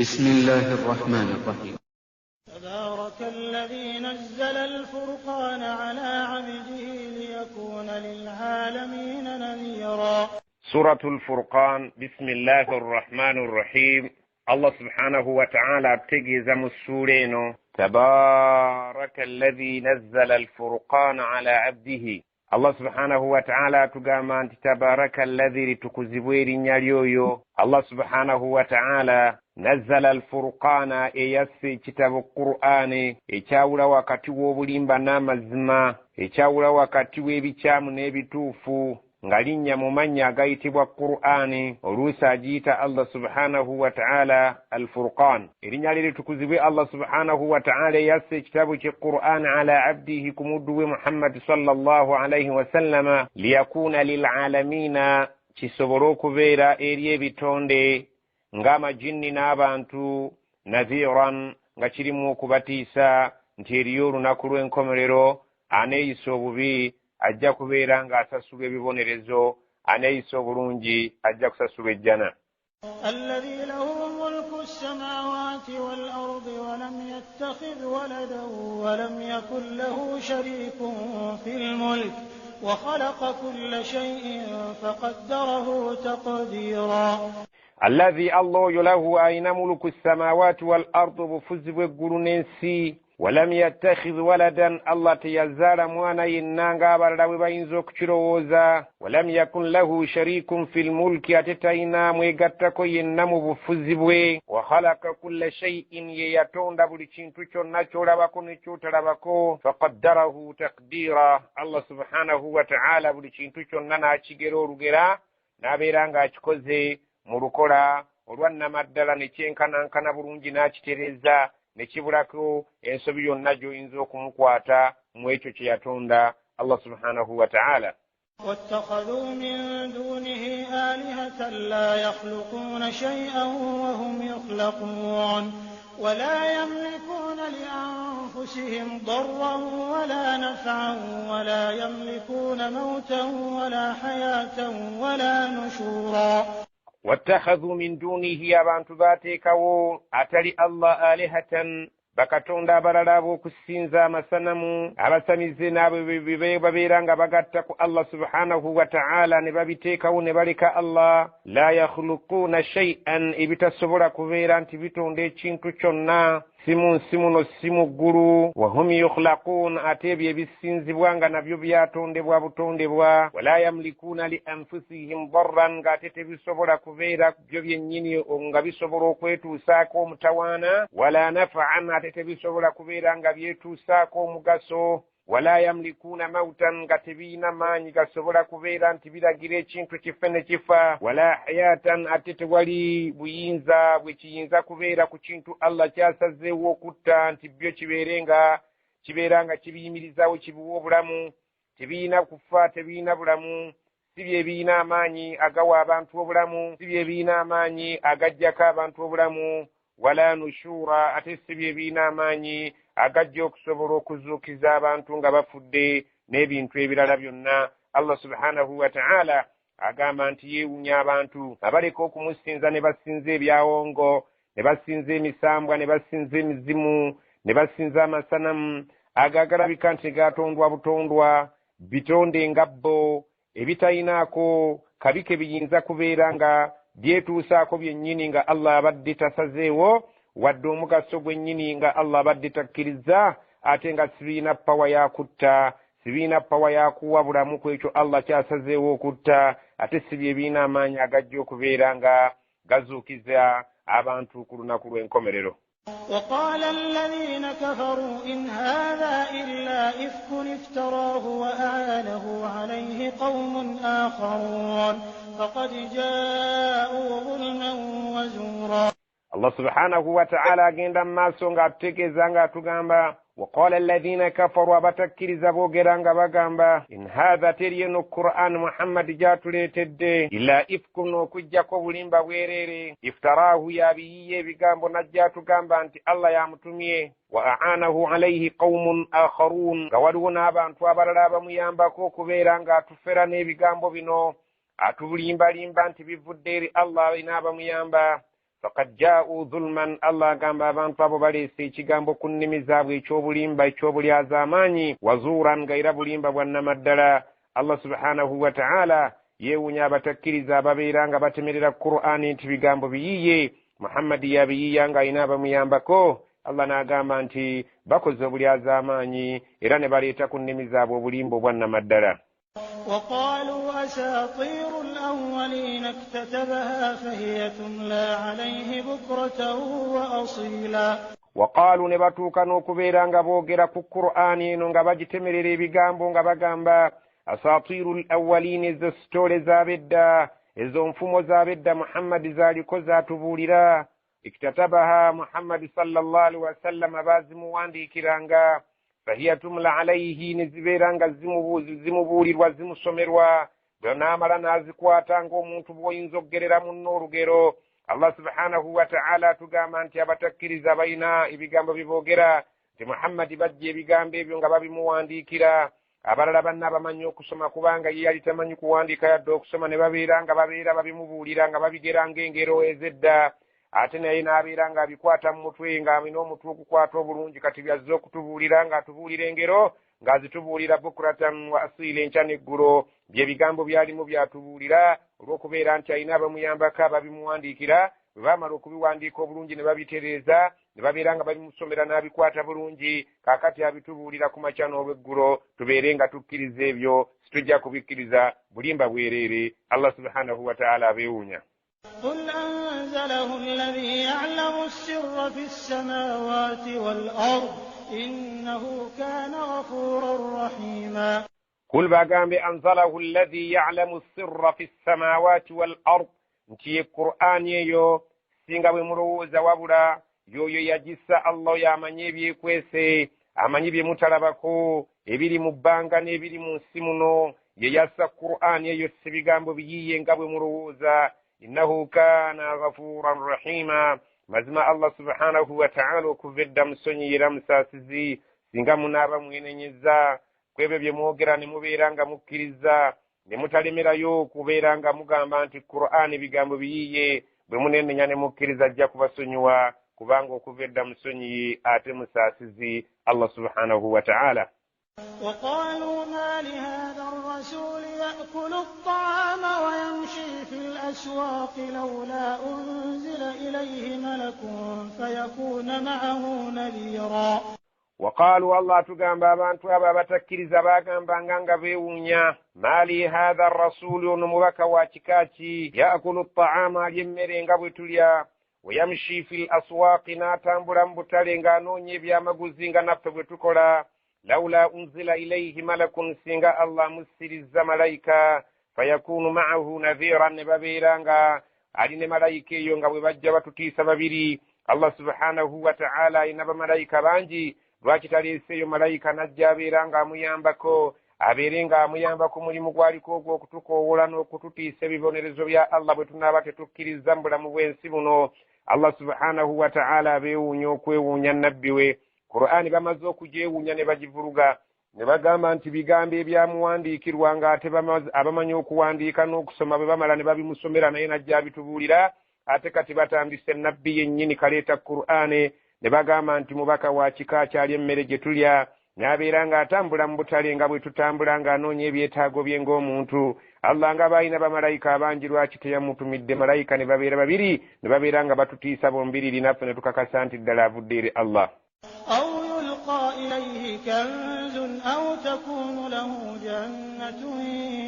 بسم الله الرحمن الرحيم. تبارك الذي نزل الفرقان على عبده ليكون للعالمين نذيرا. سورة الفرقان. بسم الله الرحمن الرحيم. الله سبحانه وتعالى ابتغي مسورينو تبارك الذي نزل الفرقان على عبده. Allah subhanahu wa ta'ala atugamba nti tabaraka alladhi, litukuzibwe erinnya lyoyo. Allah subhanahu wa ta'ala nazzala alfurqana, eyassa ekitabo Qur'ani ekyawula wakati w'obulimba n'amazima, ekyawula wakati w'ebikyamu n'ebituufu, nga linnya mu mannya agayitibwa Qur'ani. Oluusi agiyita Allah subhanahu wa ta'ala alfurqan. Erinnya lye litukuzibwe Allah subhanahu wa ta'ala eyassa ekitabo kye Qur'an ala abdihi, ku muddu we Muhammad sallallahu alaihi wasallama, liyakuuna lilaalamiina, kisobole okubeera eri ebitonde ng'amajinni n'abantu, nadhiran, nga kirimu okubatiisa nti eriyo olunaku lw'enkomerero, aneeyisa obubi ajja kubeera ng'asasulwa ebibonerezo, aneeyisa obulungi ajja kusasulwa ejjana. الذي له ملك السماوات والأرض ولم يتخذ ولدا ولم يكن له شريك في الملك وخلق كل شيء فقدره تقديرا. الذي الله له أين ملك السماوات والأرض, obufuzi bw'eggulu n'ensi, walam yattakhidh waladan, Allah teyazaala mwana yenna ng'abalala bwe bayinza okukirowooza, walam yakun lahu sharikun fi lmulki, ate talina mwegattako yenna mu bufuzi bwe, wa khalaqa kulla shay'in, ye yatonda buli kintu kyonna ky'olabako ne ky'otalabako, faqaddarahu taqdiira. Allah subhanahu wa ta'ala buli kintu kyonna n'akigera olugera, n'abeera ng'akikoze mu lukola olwannamaddala ne kyenkanankana bulungi, n'akitereeza ne kibulako ensobi yonna gy'oyinza okumukwata mu ekyo kye yatonda Allah subhanahu wa ta'ala. واتخذوا من دونه آلهة لا يخلقون شيئا وهم يخلقون ولا يملكون لأنفسهم ضرا ولا نفعا ولا يملكون موتا ولا حياة ولا نشورا. واتخذوا من دونه, abantu baateekawo atali Allah alihatan, bakatonda abalala ab'okusinza, amasanamu, abasamize n'abo babeera nga bagatta ku Allah subhanahu wa ta'ala, ne babiteekawo ne baleka Allah. La yakhluquuna shay'an, ebitasobola kubeera nti bitonda ekintu kyonna, si mu nsi muno si mu ggulu. Wahum yukhlaquun, ate ebyo ebisinzibwa nga nabyo byatondebwa butondebwa. Wala yamlikuuna li anfusihim darran, ng'ate tebisobola kubeera byo byennyini nga bisobola okwetuusaako omutawaana. Wala nafa'an, ate tebisobola kubeera nga byetuusaako omugaso. Wala yamlikuuna mautan, nga tebiina maanyi gasobola kubeera nti biragira ekintu kife ne kifa. Wala hayatan, ate tewali buyinza bwe kiyinza kubeera ku kintu Allah kyasazeewo okutta nti byo kibeere nga kibeera nga kibiyimirizaawo kibiwa obulamu. Tebiina kufa, tebiina bulamu, si bye biina amaanyi agawa abantu obulamu, si bye biina amaanyi agaggyako abantu obulamu. Wala nushura, ate si bye biina amaanyi agajja okusobola okuzuukiza abantu nga bafudde n'ebintu ebirala byonna. Allah subhanahu wa ta'ala agamba nti yeewunya abantu abaleka okumusinza ne basinza ebyawongo, ne basinza emisambwa, ne basinza emizimu, ne basinza amasanamu ago agalabika nti gatondwa butondwa, bitonde nga bo, ebitayinaako kabi ke biyinza kubeera nga byetuusaako byennyini nga Allah abadde tasazeewo, wadde omugaso gwennyini nga Allah abadde takkiriza, ate nga sibiina pawa yakutta, sibiina pawa yakuwa bulamu ku ekyo Allah kyasazeewo okutta, ate si bye biina amaanyi agajja okubeera nga gazuukiza abantu ku lunaku lw'enkomerero. وقال الذين كفروا إن هذا إلا إفك افتراه وأعانه عليه قوم آخرون فقد جاءوا ظلما وزورا. Allah subhanahu wa ta'ala agenda mu maaso ng'atutegeeza ng'atugamba, waqala alladhina kafaru, abatakkiriza boogera nga bagamba, in haatha, teri eno Qur'an Muhammadi gy'atuleetedde, illa ifkun, okuggyako bulimba bwereere, iftaraahu, yabiyiye ebigambo n'ajja atugamba nti Allah yamutumye, wa aanahu alaihi qaumun akharuun, nga waliwo n'abantu abalala abamuyambako okubeera ng'atufera n'ebigambo bino, atulimbalimba nti bivudde eri Allah, alina abamuyamba. Faqad jaa'u dhulman, Allah agamba abantu abo baleese ekigambo ku nnimi zaabwe eky'obulimba, eky'obulyazaamaanyi, wazuuran, nga era bulimba bwa nnamaddala. Allah subhanahu wa ta'ala yeewunya abatakkiriza ababeera nga batemerera Qur'ani nti bigambo biyiye, Muhammadi yabiyiya ng'alina abamuyambako. Allah n'agamba nti bakoze obulyazaamaanyi era ne baleeta ku nnimi zaabwe obulimba obwa nnamaddala. وقالوا أساطير الأولين اكتتبها فهي تملى عليه بكرة وأصيلا. Waqaalu, ne batuuka n'okubeera nga boogera ku Qur'ani eno nga bagitemerera ebigambo nga bagamba asaatiiru l awalin, ezo sitole z'abedda, ezo nfumo z'abedda Muhammadi zaaliko zaatubuulira. Iktatabaha, Muhammadi sallallahu alaihi wasallama baazimuwandiikiranga. Fahiya tumla alaihi, ne zibeera nga zimubuulirwa, zimusomerwa, bwenaamala n'azikwata ng'omuntu bw'oyinza okugerera munno olugero. Allah subhanahu wa ta'ala atugamba nti abatakkiriza balina ebigambo biboogera nti Muhammadi bajja ebigambo ebyo nga babimuwandiikira. Abalala banna abamanyi okusoma, kubanga ye yali tamanyi kuwandiika yadde okusoma, ne babeera nga babeera babimubuulira nga babigera ng'engero ez'edda, ate naye n'abeera ng'abikwata mu mutwe, ng'alina omutwe ogukwata obulungi. Kati byazze okutubuulira ng'atubuulira engero, ng'azitubuulira bukuratan wa asiila, enkya n'eggulo, bye bigambo byalimu byatubuulira. Olw'okubeera nti alina abamuyambako ababimuwandiikira, bwe baamala okubiwandiika obulungi ne babitereeza ne babeera nga babimusomera n'abikwata bulungi, kaakati abitubuulira ku makya n'olweggulo. Tubeere nga tukkiriza ebyo, situjja kubikkiriza, bulimba bwereere. Allah subhanahu wa ta'ala abeewuunya. قل أنزله الذي يعلم السر في السماوات والأرض إنه كان غفورا رحيما. Kul, bagambe, anzalahu alladhi ya'lamu sirra fi ssamawati wal ard, nti ye Qur'ani eyo singa bwe mulowooza, wabula yoyo yagissa Allah yamanyi ebyekwese, amanyi bye mutalabako, ebiri mu bbanga n'ebiri mu nsi muno. Ye yassa Qur'ani eyo, si bigambo biyiye nga bwe mulowooza. Innahu kana ghafuran rahima, mazima Allah subhanahu wa ta'ala okuva edda musonyi era musaasizi. Singa munaaba mwenenyeza ku ebyo bye mwogera ne mubeera nga mukkiriza ne mutalemerayo okubeera nga mugamba nti Qur'ani bigambo biyiye, bwe munenenya ne mukkiriza ajja kubasonyiwa, kubanga okuva edda musonyiyi ate musaasizi Allah subhanahu wa ta'ala. وقالوا ما لهذا الرسول يأكل الطعام ويمشي في الأسواق لولا أنزل إليه ملك فيكون معه نذيرا. Waqaalu, Allah atugamba abantu abo abatakkiriza baagambanga nga beewuunya, maali haatha rasuuli, ono mubaka wa kika ki, yaakulu taama, alya emmere nga bwe tulya, wayamshi fi l aswaaqi, n'atambula mu butale ng'anoonya ebyamaguzi nga naffe bwe tukola. Laula unzila ilaihi malakun, singa Allah amussirizza malayika, fayakunu ma'ahu nadhiran, ne babeera nga ali ne malayika eyo nga bwe bajja batutiisa babiri. Allah subhanahu wa ta'ala alina bamalayika bangi, lwaki taleeseeyo malayika n'ajja abeera ng'amuyambako, abeere ng'amuyamba ku mulimu gwaliko ogw'okutukoowola n'okututiisa ebibonerezo bya Allah bwe tunaaba tetukkiriza mu bulamu bw'ensi buno? Allah subhanahu wa ta'ala abeewuunya okwewuunya nabbi we. Qur'ani bamaze okugyewuunya ne bagivuluga ne bagamba nti bigambo ebyamuwandiikirwa, ng'ate abamanyi okuwandiika n'okusoma bwe bamala ne babimusomera naye n'ajja abitubuulira. Ate kati batandise nabbi yennyini kaleeta Qur'ani ne bagamba nti mubaka wa kika kyali emmere gye tulya, n'abeera ng'atambula mu butale nga bwe tutambula ng'anoonya ebyetaago bye ng'omuntu. Allah nga baalina bamalayika abangi, lwaki teyamutumidde malayika ne babeera babiri ne babeera nga batutiisa bombiriri, naffe ne tukakasa nti ddala avudde eri Allah? أو يلقى إليه كنز أو تكون له جنة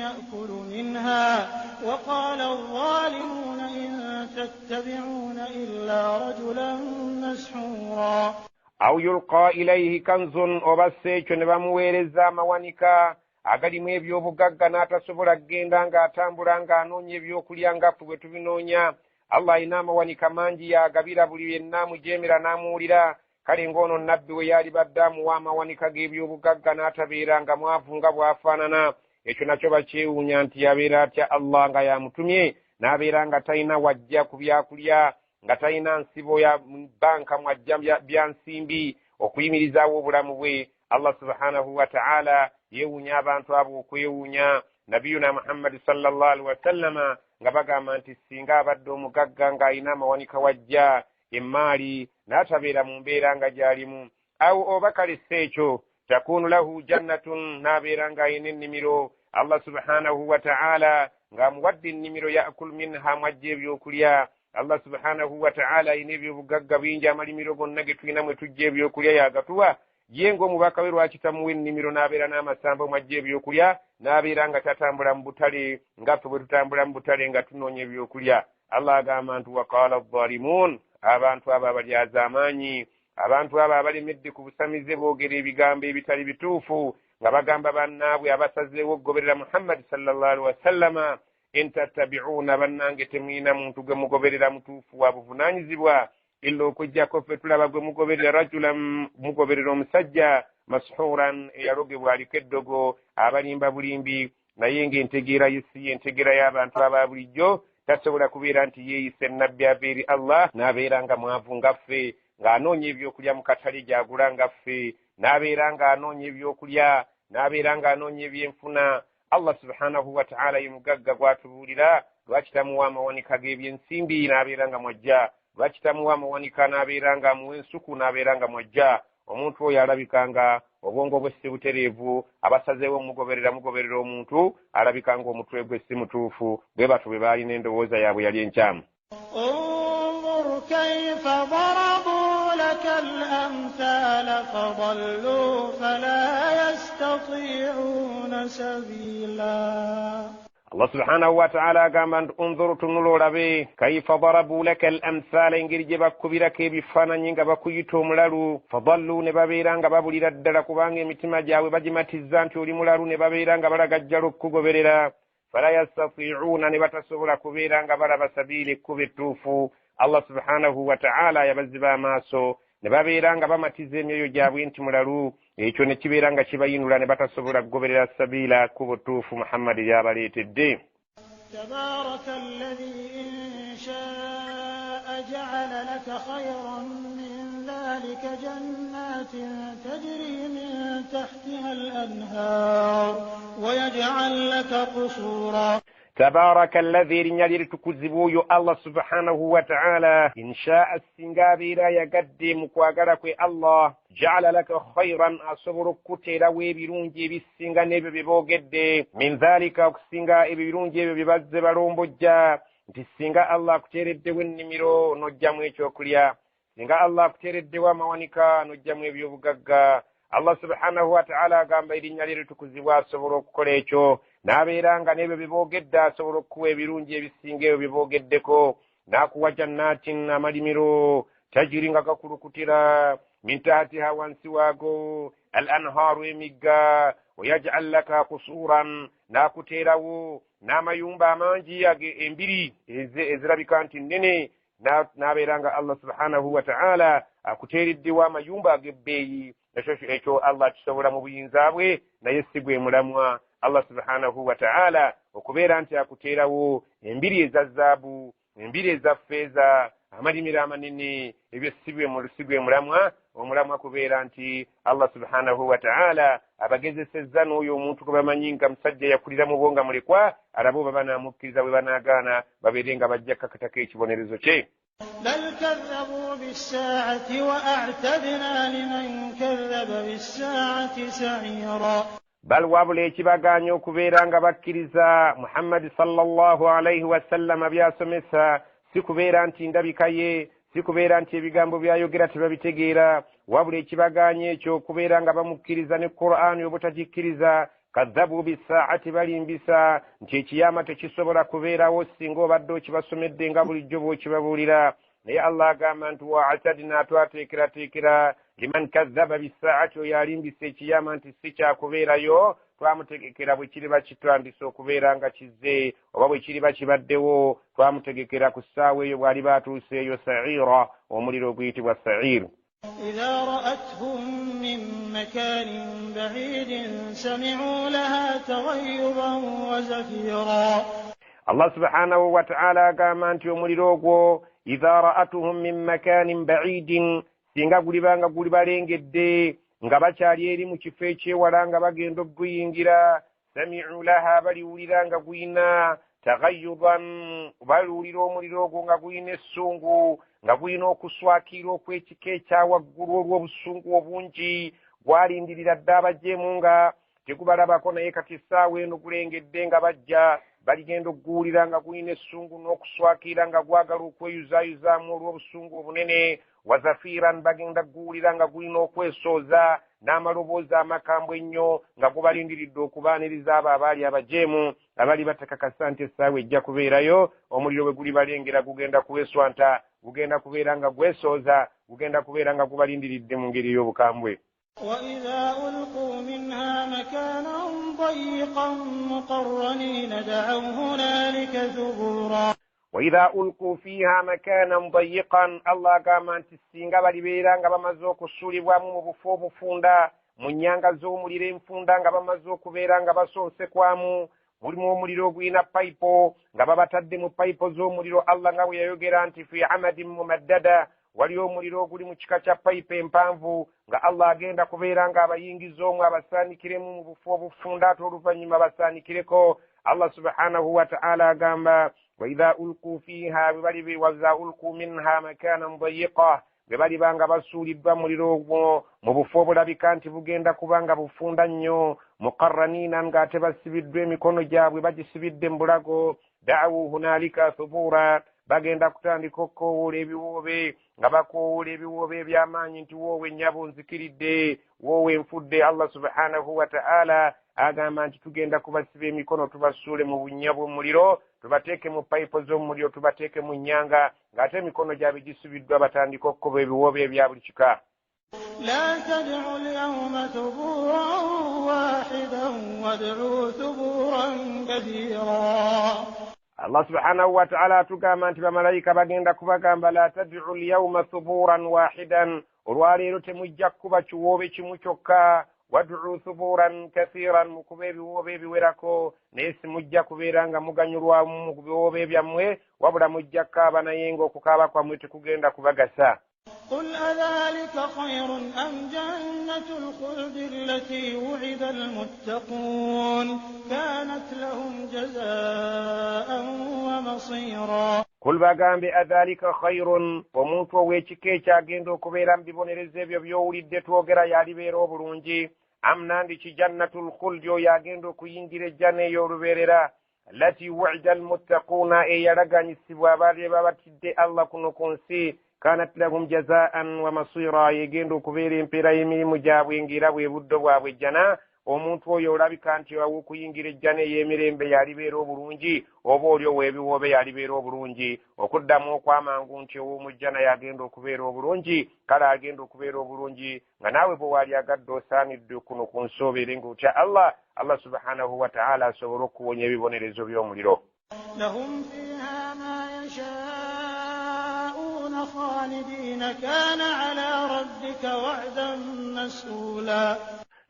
يأكل منها وقال الظالمون إن تتبعون إلا رجلا مسحورا. Aw yulqa ilaihi kanzun, oba si ekyo ne bamuweereza amawanika agalimu ebyobugagga n'atasobola kugenda ng'atambula ng'anoonya ebyokulya ngaffe bwe tubinoonya. Allah alina amawanika mangi yagabira buli yenna amujeemera n'amuwulira. Kale ng'ono nabbi we yali badde amuwa amawanika g'ebyobugagga n'atabeera nga mwavu nga bw'afaanana. Ekyo nakyo bakyewuunya nti yabeera atya Allah nga yamutumye n'abeera nga talina wajja ku byakulya, nga talina nsibo ya banka mwajja bya nsimbi okuyimirizaawo obulamu bwe. Allah subhanahu wa ta'ala yeewuunya abantu abo okwewuunya nabiyuna Muhammadi sallallahu alaihi wasallama. nga bagamba nti singa abadde omugagga ng'alina amawanika wajja emmaali n'atabeera mu mbeera nga gy'alimu. Awo oba kale si ekyo, takunu lahu jannatun, n'abeera ng'alina ennimiro. Allah subhanahu wa ta'ala ng'amuwadde ennimiro, yakul minha, mwajja ebyokulya. Allah subhanahu wa ta'ala alina ebyobugagga bingi, amalimiro gonna ge tulina mwe tujja ebyokulya yagatuwa. Ye ng'omubaka we lwaki tamuwa ennimiro n'abeera n'amasambu mwajja ebyokulya, n'abeera nga tatambula mu butale nga ffe bwe tutambula mu butale nga tunoonya ebyokulya? Allah agamba nti waqala adh-dhalimun, abantu abo abalyaza amaanyi, abantu abo abalemedde ku busamize boogera ebigambo ebitali bituufu nga bagamba bannaabwe abasazeewo okugoberera Muhammadi sallallahu alaihi wasallama, intattabi'uuna, bannange temulina muntu gwe mugoberera mutuufu wa buvunaanyizibwa illa okuggyako ffe tulaba gwe mugoberera, rajulan, mugoberera omusajja mashuran, eyalogebwa aliko eddogo, abalimba bulimbi, naye ng'entegeera ye si entegeera y'abantu aba bulijjo. Tasobola kubeera nti yeeyise nabbi ava eri Allah n'abeera nga mwavu nga ffe, ng'anoonya ebyokulya mu katale gy'agula nga ffe, n'abeera ng'anoonya ebyokulya, n'abeera ng'anoonya ebyenfuna. Allah subhanahu wa ta'ala ye mugagga gw'atubuulira, lwaki tamuwa amawanika g'ebyensimbi n'abeera nga mwajja? Lwaki tamuwa amawanika n'abeera nga amuwa ensuku n'abeera nga mwajja? Omuntu oyo alabika nga obwongo bwe si butereevu, abasazeewo omugoberera mugoberera omuntu alabika nga omutwe gwe si mutuufu. Bwe batyo bwe baalina endowooza yaabwe yali enkyamu. Unzur kayfa darabu laka al-amthala fadallu fala yastati'una sabila. Allah subhanahu wa ta'ala agamba nti unzuru, tunula olabe, kaifa darabu laka al amthala, engeri gye bakkubirako ebifaananyi nga bakuyita omulalu, fadallu, ne babeera nga babulira ddala, kubanga emitima gyabwe bagimatizza nti oli mulalu, ne babeera nga balagajjala okukugoberera. Fala yastati'uuna, ne batasobola kubeera nga balaba sabiila, ekkubo ettuufu. Allah subhanahu wa ta'ala yabaziba amaaso ne babeera nga bamatiza emyoyo gyabwe nti mulalu, ekyo ne kibeera nga kibayinula ne batasobola kugoberera sabiila, kkubo ttuufu Muhammadi ly'abaleetedde. Tabaraka alladhi in sha'a ja'ala laka khayran min dhalika jannatin tajri min tahtiha al-anhar wa yaj'al laka qusura. Tabaraka alladhi, erinnya lye litukuzibwa oyo Allah subhanahu wa ta'ala, insha'a, singa abeera ayagadde mu kwagala kwe Allah, ja'ala laka khayran, asobola okukuteerawo ebirungi ebisinga n'ebyo bye boogedde, min dhalika, okusinga ebyo ebirungi ebyo bye bazze balombojja, nti singa Allah akuteereddewo ennimiro n'ojjamu ekyokulya, singa Allah akuteereddewo amawanika n'ojjamu ebyobugagga. Allah subhanahu wa ta'ala agamba erinnya lye litukuzibwa asobola okukola ekyo, n'abeera nga n'ebyo bye boogedde asobola okukuwa ebirungi ebisinga ebyo bye boogeddeko, n'akuwa jannatin, amalimiro, tajiri, nga gakulukutira, min tahtiha, wansi waago, al anhaaru, emigga, wayaj'al laka kusuuran, n'akuteerawo n'amayumba amangi embiri ezirabika nti nnene, n'abeera nga Allah subhanahu wa ta'ala akuteereddewo amayumba ag'ebbeeyi. Ekyo Allah akisobola mu buyinza bwe, naye si gwe mulamwa. Allah subhanahu wa ta'ala okubeera nti akuteerawo embiri eza zaabu, embiri eza ffeeza, amalimiro amanene, ebyo si gwe mulamwa. Omulamwa kubeera nti Allah subhanahu wa ta'ala abagezesezza n'oyo omuntu gwe bamanyi nga musajja yakulira mu bo nga mulekwa, alabe oba banaamukkiriza, bwe banaagaana babeere nga bajja kakatako ekibonerezo kye. Bal kadhabu bis-saa'ati wa a'tadna liman kadhaba bis-saa'ati sa'ira. Bal, wabula ekibagaanya okubeera nga bakkiriza Muhammadi sallallahu alaihi wasallama by'asomesa si kubeera nti ndabika ye, si kubeera nti ebigambo by'ayogera tebabitegeera, wabula ekibagaanya ekyo okubeera nga bamukkiriza ne Qur'ani obutagikkiriza, kadhabu bisaati, balimbisa nti ekiyama tekisobola kubeerawo singa obadde okibasomedde nga bulijjo bw'okibabuulira. Naye Allah agamba nti wa atadna, twateekerateekera, liman kadhaba bisaati, oyo alimbisa ekiyama nti si kyakubeerayo, twamutegekera bwe kiriba kitandise okubeera nga kizze oba bwe kiriba kibaddewo, twamutegekera ku ssaawa eyo bw'aliba atuuseeyo saira, omuliro oguyitibwa sairu. Idha ra'athum min makanin ba'idin sami'u laha taghayyudan wa zafira. Allah subhanahu wa ta'ala agamba nti omuliro ogwo idha ra'atuhum min makanin ba'idin, singa guliba nga gulibalengedde nga bakyali eri mu kifo ekyewala nga bagenda okuguyingira, sami'u laha, baliwulira nga guyina Taghayyudan, baliwulira omuliro ogwo nga gulina essungu, nga gulina okuswakira okw'ekika ekyawaggulu olw'obusungu obungi. Gwalindirira dda abajeemu nga tegubalabako, naye kati essaawa eno gulengedde nga bajja, baligenda okuguwulira nga gulina essungu n'okuswakira nga gwagala okweyuzaayuzaamu olw'obusungu obunene. Wazafiiran, bagenda kuguwulira nga gulina okwesooza n'amaloboozi amakambwe ennyo nga gubalindiridde okubaaniriza abo abaali abajeemu abali batakakasa nti essaawa ejja kubeerayo. Omuliro bwe gulibalengera gugenda kuweswanta, gugenda kubeera nga gwesooza, gugenda kubeera nga gubalindiridde mu ngeri ey'obukambwe. وإذا ألقوا منها مكانا ضيقا مقرنين دعوا هنالك ثبورا. وإذا ألقوا فيها مكانا ضيقا, Allah agamba nti singa balibeera nga bamaze okusuulibwamu mu bufo obufunda, mu nnyanga z'omuliro enfunda, nga bamaze okubeera nga basonsekwamu, mulimu omuliro ogulina payipo, nga babatadde mu payipo z'omuliro. Allah nga bwe yayogera nti fi amadin mumaddada, waliwo omuliro oguli mu kika kya payipo empanvu, nga Allah agenda kubeera nga abayingiza omwo abasaanikiremu mu bufo obufunda, ate oluvannyuma basaanikireko. Allah subhanahu wa ta'ala agamba waidha ulquu fiiha, waidha ulquu minha makanan dayiqa, bwe baliba nga basuuliddwa muliro ogwo mu bufo obulabika nti bugenda kuba nga bufunda nnyo, muqarraniina, ng'ate basibiddwa emikono gyabwe bagisibidde mu bulago, da'u hunalika thubuura, bagenda kutandika okukoowoola ebiwoobe, nga bakoowoola ebiwoobe eby'amaanyi nti woowe nnyabo nzikiridde, woowe nfudde. Allah subhanahu wa ta'ala agamba nti tugenda kubasiba emikono tubasuule mu bunnya bw'omuliro, tubateeke mu payipo z'omuliro, tubateeke mu nnyanga, ng'ate emikono gyabwe gisibiddwa, batandika okukuba ebiwoobe ebya buli kika. La tad'u al-yawma thuburan wahidan wad'u thuburan kathira. Allah subhanahu wa ta'ala atugamba nti bamalayika bagenda kubagamba la tad'u al-yawma thuburan wahidan, olwaleero temujja kukuba kiwoobe kimu kyokka, wad'u thuburan kathiran, mukuba ebiwoobe ebiwerako, naye simujja kubeera nga muganyulwamu mu biwoobe byammwe, wabula mujja kukaaba naye ng'okukaaba kwammwe tekugenda kubagasa. قل أذلك خير أم جنة الخلد التي وعد المتقون كانت لهم جزاء ومصيرا. Kul bagambe adhalika khairun, omuntu ow'ekika ekyagenda okubeera mu bibonerezo ebyo by'owulidde twogera yalibeera obulungi, am nandiki jannatul khuldi, oyo agenda okuyingira ejjana ey'olubeerera, allati wu'ida almuttaquuna, eyalaganyisibwa abaali babatidde Allah kuno ku nsi, kanat lahum jazaan wa masira, yegenda okubeera empeera y'emirimu gyabwe ng'era bwe buddo bwabwe ejjana. Omuntu oyo olabika nti aw'okuyingira ejjana ey'emirembe yalibeera obulungi, oba oli ow'ebiwoobe yalibeera obulungi. Okuddamu okw'amangu nti ow'omujjana yagenda okubeera obulungi, kale agenda okubeera obulungi nga naawe bwe waali agadde osaanidde kuno ku nsi obeere ng'otya Allah, Allah subhanahu wa ta'ala asobole okuwonya ebibonerezo by'omuliro. Lahum fiha ma yasha'una khalidina kana ala rabbika wa'dan mas'ula.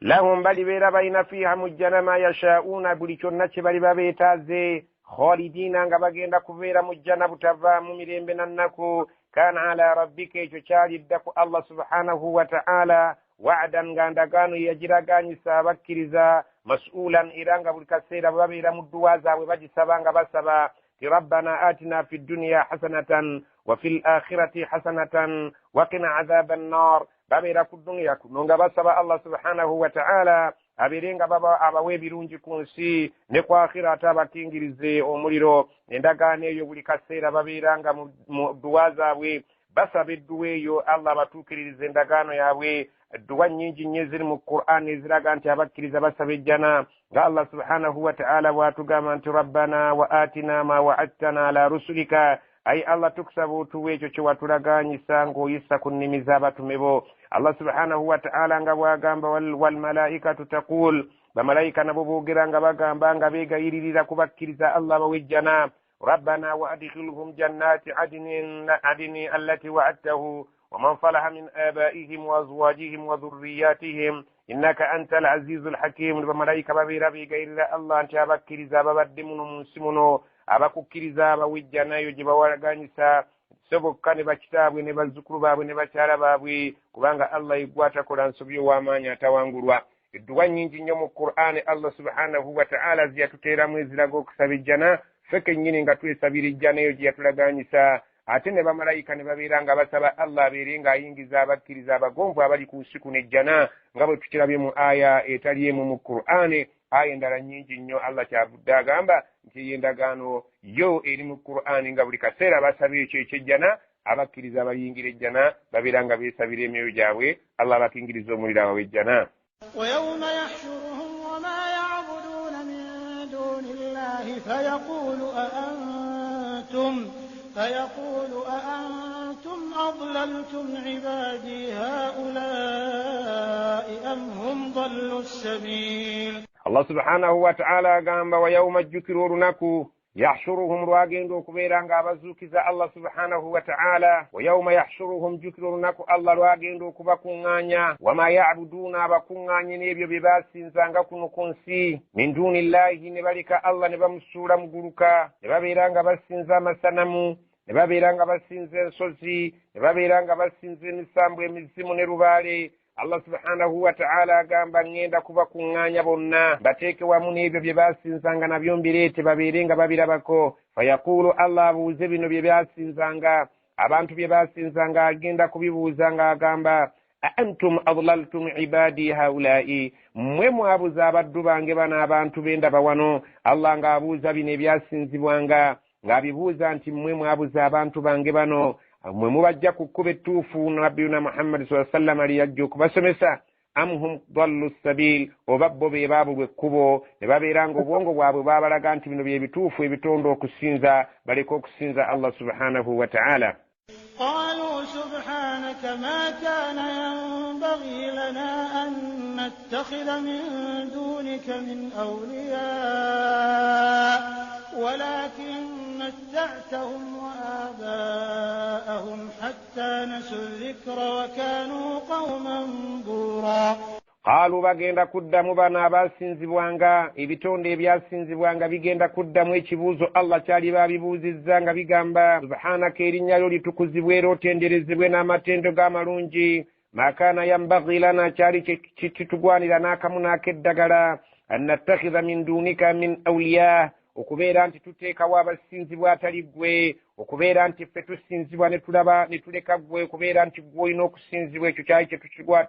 Lahum balibeera balina fiiha mu jjana ma yasha'una, buli kyonna kye baliba beetaaze, khalidina, nga bagenda kubeera mu jjana butavaamu mirembe na nnaku, kana ala rabbika, ekyo kyalidda ku Allah subhanahu wa ta'ala, wa'dan, nga ndagaano yagiraganyisa abakkiriza, mas'ulan, era nga buli kaseera bwe babeera mu dduwa zaabwe bagisaba nga basaba ti rabbana atina fi dduniya hasanatan wa fil akhirati hasanatan wa qina adhaba annar. Babeera ku dduniya kuno nga basaba Allah subhanahu wa ta'ala abeere nga abawa ebirungi ku nsi ne ku akhira ate abakingirize omuliro. Endagaano eyo buli kaseera babeera nga mu dduwa zaabwe basaba edduwa eyo Allah abatuukiririze endagaano yaabwe. Edduwa nnyingi nnyo eziri mu Qur'an eziraga nti abakkiriza basaba ejjana, nga Allah subhanahu wa ta'ala bw'atugamba nti rabbana wa atina ma wa'adtana ala rusulika, ayi Allah tukusaba otuwe ekyo kye watulaganyisa ng'oyisa ku nnimi z'abatume bo. Allah subhanahu wa ta'ala nga bw'agamba walmalaikatu taqul, bamalayika nabo boogera nga bagamba nga beegayiririra ku bakkiriza Allah abawe ejjana, rabbana wa adkhilhum jannati adnin allati wa'adtahu waman salaha min abaihim wa azwajihim wa dhurriyatihim innaka anta al-azizul hakim. Bamalayika babeera beegayirira Allah nti abakkiriza ababadde muno mu nsi muno, abakukkiriza abawe ejjana eyo gye bawalaganyisa so bokka ne bakitaabwe ne bazzukulu baabwe ne bakyala baabwe, kubanga Allah yeggwe atakola nsobi ow'amaanyi atawangulwa. Edduwa nnyingi nnyo mu Qur'an Allah subhanahu wa ta'ala ziyatuteeramu eziraga okusaba ejjana. Ffe kennyini nga twesabira ejjana eyo gye yatulagaanyisa, ate ne bamalayika ne babeera nga basaba Allah abeere ng'ayingiza abakkiriza abagonvu abali ku nsi kuno ejjana, nga bwe tukirabye mu aya etali emu mu Kuraane. Aya endala nnyingi nnyo. Allah kyavudde agamba nti eyo endagaano yo eri mu Kuraani, nga buli kaseera basaba ekyo ekyejjana. Abakkiriza abaliyingira ejjana babeera nga beesabira emyoyo gyabwe Allah abakingiriza omuliro abawe ejjana. ويوم يحشرهم وما يعبدون من دون الله فيقول أأنتم أضللتم عبادي هؤلاء أم هم ضلوا السبيل. Allah subhanahu wataala agamba, wa yauma, jjukira olunaku, yahshuruhum, lwagenda okubeera ng'abazuukiza Allah subhanahu wa ta'ala. Wa yauma yahshuruhum, jjukira olunaku Allah lwagenda okubakuŋŋaanya, wama yabuduuna, abakuŋŋaanye n'ebyo bye baasinzanga kuno ku nsi, min duni llahi, ne baleka Allah ne bamusuula muguluka, ne babeera nga basinza amasanamu, ne babeera nga basinza ensozi, ne babeera nga basinza emisambu, emizimu ne lubaale. Allah subhanahu wataala agamba, ŋŋenda kubakuŋŋaanya bonna, bateeke wamu n'ebyo bye baasinzanga nabyo, mbireete babeere nga babirabako. Fayaquulu, Allah abuuze bino bye byasinzanga, abantu bye baasinzanga, agenda kubibuuza ng'agamba, aantum adlaltum ibadi haulai, mmwe mwabuza abaddu bange bano, abantu bendaba wano? Allah ng'abuuza bino ebyasinzibwanga, ng'abibuuza nti, mmwe mwabuza abantu bange bano? Mwe mubajja ku kkuba ettuufu Nabbiyuna Muhammadi saa sallama liyajja okubasomesa? Am hum dallu sabil, oba bo be baabulwa ekkubo, ne babeera nga obwongo bwabwe baabalaga nti bino bye bituufu ebitondo okusinza, baleke okusinza Allah subhanahu wa ta'ala. قالوا سبحانك ما كان ينبغي لنا أن نتخذ من دونك من أولياء ولكن متعتهم وآباءهم حتى نسوا الذكر وكانوا قوما بورا. Qaalu, bagenda kuddamu bano abasinzibwanga, ebitonde ebyasinzibwanga bigenda kuddamu ekibuuzo Allah kyali babibuuzizza nga bigamba, subhanaka, erinnya lyo litukuzibwe era otenderezebwe n'amatendo g'amalungi, makaana yambagi lana, kyali kitugwanira n'akamu n'ak'eddagala, an nattakhidha min dunika min auliya, okubeera nti tuteekawo abasinzibwa atali ggwe, okubeera nti ffe tusinzibwa ne tulaba ne tuleka ggwe, okubeera nti ggwe olina okusinzibwa. Ekyo kyali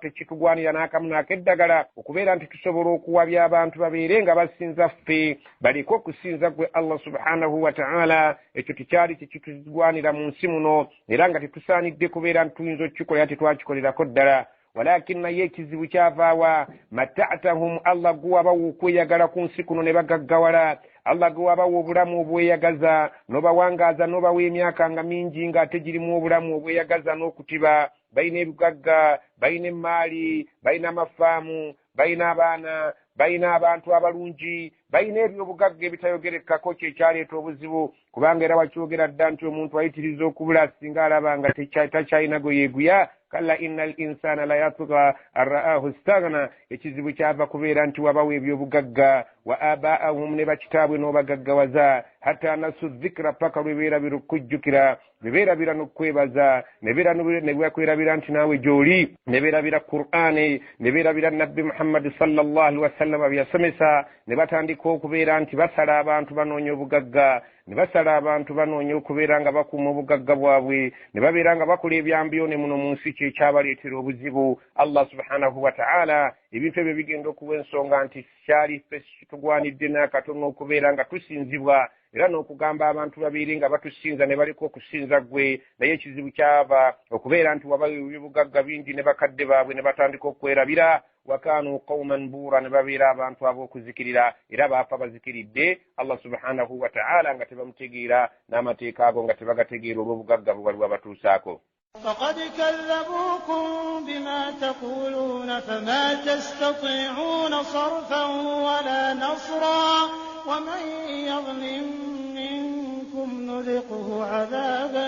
tekitugwanira n'akamu n'akeddagala, okubeera nti tusobola okuwabya abantu babeere nga basinza ffe, baleke okusinza ggwe Allah subhanahu wa ta'ala. Ekyo tekyali tekitugwanira mu nsi muno, era nga tetusaanidde kubeera nti tuyinza okukikola, tetwakikolerako ddala. Walakin, naye ekizibu kyavaawa? Matatahum, Allah gwe wabawa okweyagala ku nsi kuno ne bagaggawala, Allah gwe wabawa obulamu obweyagaza n'obawangaaza n'obawa emyaka nga mingi ng'ate girimu obulamu obweyagaza n'okutiba. Balina ebugagga, balina emaali, balina amafaamu, balina abaana, balina abantu abalungi, balina ebyobugagga ebitayogerekako. Kyekyaleeta obuzibu, kubanga era wakyogera dda nti omuntu ayitiriza okubula singa alaba nga takyalina gwe yeeguya. Kalla inna al insana la yatga an ra'ahu staghna. Ekizibu kyava kubeera nti wabawa ebyobugagga, wa abaahum, ne bakitaabwe n'obagaggawaza, hatta nasu dhikra, paka lwe beerabira okukujjukira, ne beerabira n'okukwebaza, ne bakwerabira nti naawe gy'oli, ne beerabira Qur'ani, ne beerabira Nabbi Muhammadi sallallahu alihi wasallama bye yasomesa, ne batandika okubeera nti basala abantu banoonya obugagga, ne basala abantu banoonya okubeera nga bakuuma obugagga bwabwe, ne babeera nga bakola ebyambyone muno mu nsi. Kyekyabaleetera obuzibu. Allah subhanahu wa ta'ala, ebintu ebyo bigenda okuwa ensonga nti kyali ffe kitugwanidde n'akatono okubeera nga tusinzibwa, era n'okugamba abantu babeere nga batusinza ne baleka okusinza ggwe. Naye ekizibu kyava okubeera nti wabawa ebyobugagga bingi ne bakadde baabwe ne batandika okwerabira, wakanu qauman buura, ne babeera abantu ab'okuzikirira, era baafa bazikiridde Allah subhanahu wa ta'ala nga tebamutegeera, n'amateeka ago nga tebagategeera, olw'obugagga bwe bali bwabatuusaako. فقد كذبوكم بما تقولون فما تستطيعون صرفا ولا نصرا ومن يظلم منكم نذقه عذابا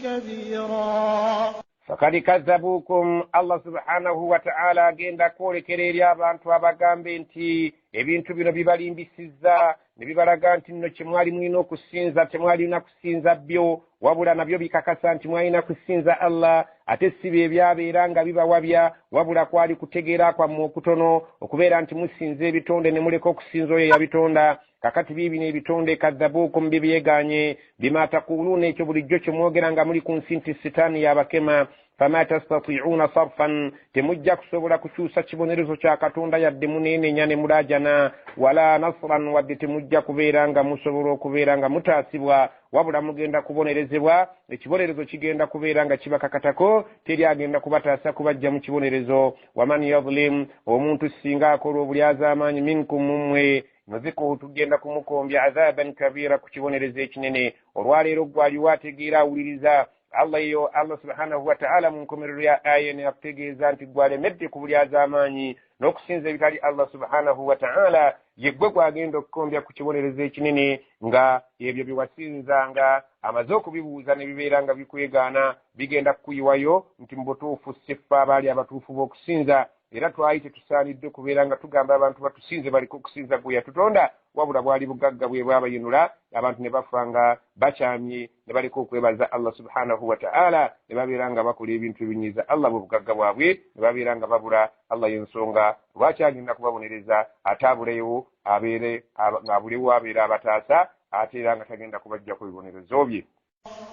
كبيرا. Fakad kazzabuukum, Allah subhanahu wa ta'ala agenda kwolekera eri abantu abagambe nti ebintu bino bibalimbisizza ne bibalaga nti nno kyemwali mulina okusinza temwalina kusinza byo, wabula nabyo bikakasa nti mwalina kusinza Allah, ate si bye byabeera nga bibawabya, wabula kwali kutegeera kwammwe okutono okubeera nti musinza ebitonde ne muleka okusinza oyo eyabitonda. Kakati biibino ebitonde kadhabuukum bibyeganye bima taquluuna, ekyo bulijjo kye mwogera nga muli ku nsi nti sitaani yabakema. Fama tastatiuuna sarfan, temujja kusobola kukyusa kibonerezo kya Katonda yadde muneenenya ne mulaajana, wala nasran, wadde temujja kubeera nga musobola okubeera nga mutaasibwa, wabula mugenda kubonerezebwa. Ekibonerezo kigenda kubeera nga kibakakatako, teri agenda kubataasa kubajja mu kibonerezo. Waman yadhlim, omuntu singa akola obulyazaamaanyi, minkum mummwe, nuzikuhu, tugenda kumukombya adhaban kabira, ku kibonerezo ekinene. Olwaleero gwaliwo ategeera awuliriza Allah eyo, Allah subhanahu wataala mu nkomerero ya aya eno yakutegeeza nti gwalemedde ku bulyazaamaanyi n'okusinza ebitali Allah subhanahu wataala, yeggwe gwagenda okukombya ku kibonerezo ekinene, nga ebyo byewasinzanga amaze okubibuuza ne bibeera nga bikwegaana, bigenda kukuyiwayo nti mu butuufu siffa abaali abatuufu b'okusinza, era twali tetusaanidde okubeera nga tugamba abantu batusinze baliko okusinza gwe yatutonda, wabula bwali bugagga bwe bwabayinula abantu ne bafa nga bakyamye ne baleka okwebaza Allah subhanahu wataala, ne babeera nga bakola ebintu ebinyiiza Allah bwe bugagga bwabwe, ne babeera nga babula Allah. Y'ensonga lwaki agenda kubabonereza, ate abulewo abeere ng'abulewo abeera abataasa, ate era nga tagenda kubajjako bibonerezo bye.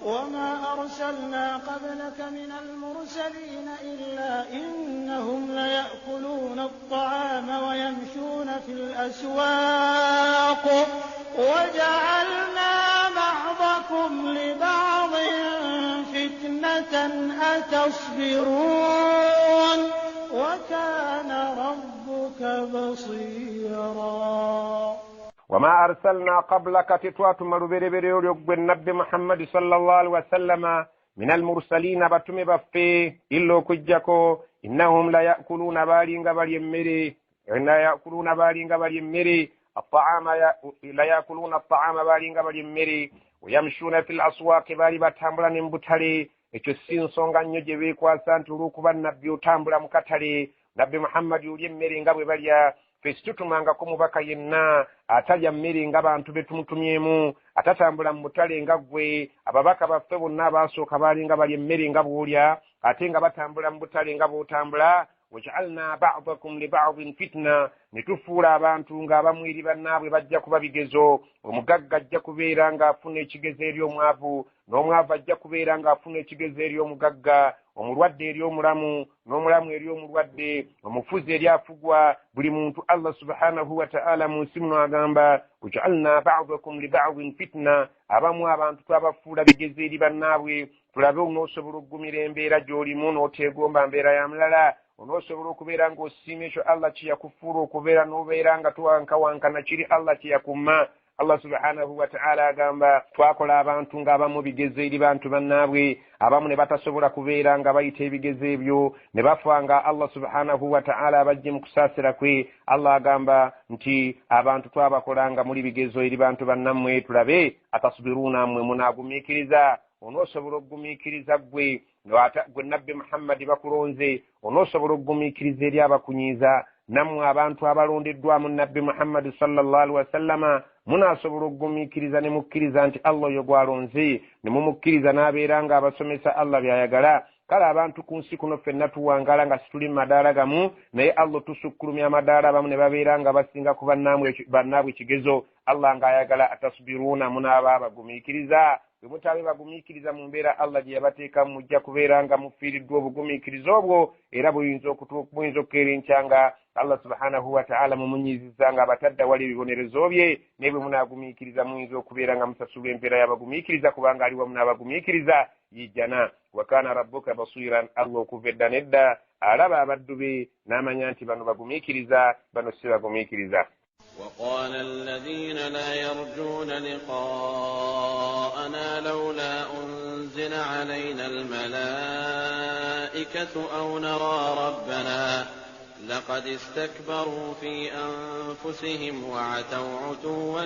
وما أرسلنا قبلك من المرسلين إلا إنهم ليأكلون الطعام ويمشون في الأسواق وجعلنا بعضكم لبعض فتنة أتصبرون وكان ربك بصيرا. Wama arsalna qablaka, tetwatuma lubereberye olyo gwe Nabbi Muhammadi sallallahu alihi wasallama, min almursalina, batume baffe, illa okuggyako innahum la yakuluuna, baalinga balya emmere, la yakuluuna, baalinga balya emmere, ataama, la yakuluuna ataama, baalinga balya emmere, wayamshuuna fi l aswaaqi, baali batambula ne mu butale. Ekyo si nsonga nnyo gye beekwasa nti olw'okuba nabbi otambula mu katale, Nabbi Muhammadi olya emmere nga bwe balya. Ffe situtumangako mubaka yenna atalya mmere nga bantu be tumutumyemu, atatambula mu butale nga ggwe. Ababaka baffe bonna abaasooka baalinga balya emmere nga bw'olya, ate nga batambula mu butale nga bw'otambula. Wajaalna badakum libadin fitna, ne tufuula abantu ng'abamu eri bannaabwe bajja kuba bigezo. Omugagga ajja kubeera ng'afuna ekigezo eri omwavu, n'omwavu ajja kubeera ng'afuna ekigezo eri omugagga, omulwadde eri omulamu, n'omulamu eri omulwadde, omufuzi eri afugwa, buli muntu. Allah subhanahu wataala mu nsi muno agamba wajaalna badakum libadin fitna, abamu abantu twabafuula bigezo eri bannaabwe, tulabe onoosobola okugumira embeera gy'olimu n'oteegomba mbeera ya mulala, onoosobola okubeera ng'osiima ekyo Allah kye yakufuula okubeera n'obeera nga towankawankana kiri Allah kye yakumma. Allah subhanahu wataala agamba twakola abantu ng'abamu bigezo eri bantu bannaabwe, abamu ne batasobola kubeera nga bayita ebigezo ebyo ne bafa nga Allah subhanahu wataala abajje mu kusaasira kwe. Allah agamba nti abantu twabakola nga muli bigezo eri bantu bannammwe, tulabe atasbiruuna, mmwe munaagumiikiriza, onoosobola okugumiikiriza ggwe gwe Nabbi Muhammadi bakulonze, onoosobola okugumiikiriza eri abakunyiiza. Nammwe abantu abalondeddwamu Nabbi Muhammadi sallallahu alihi wasallama, munaasobola okugumiikiriza ne mukkiriza nti Allah oyo gwalonze, ne mumukkiriza n'abeera ng'abasomesa Allah by'ayagala. Kale abantu ku nsi kuno ffenna tuwangaala nga situli mu madaala gamu, naye Allah tusukkulumya amadaala, abamu ne babeera nga basinga ku bannaabwe ekigezo. Allah ng'ayagala atasbiruuna, munaaba abagumiikiriza. Bwe mutaabe bagumiikiriza mu mbeera Allah gye yabateekamu, mujja kubeera nga mufiiriddwa obugumiikiriza obwo, era buyinza okukeera enkya nga Allah subhanahu wataala mumunyiizizza nga abatadde awali ebibonerezo bye. Naye bwe munaagumiikiriza muyinza okubeera nga musasulwa empeera y'abagumiikiriza, kubanga ali wamu n'abagumiikiriza yijjana. Wakana rabbuka basiran, Allah okuva edda nedda alaba abaddu be n'amanya nti bano bagumiikiriza, bano si bagumiikiriza. وقال الذين لا يرجون لقاءنا لولا أنزل علينا الملائكة أو نرى ربنا لقد استكبروا في أنفسهم وعتوا عتوا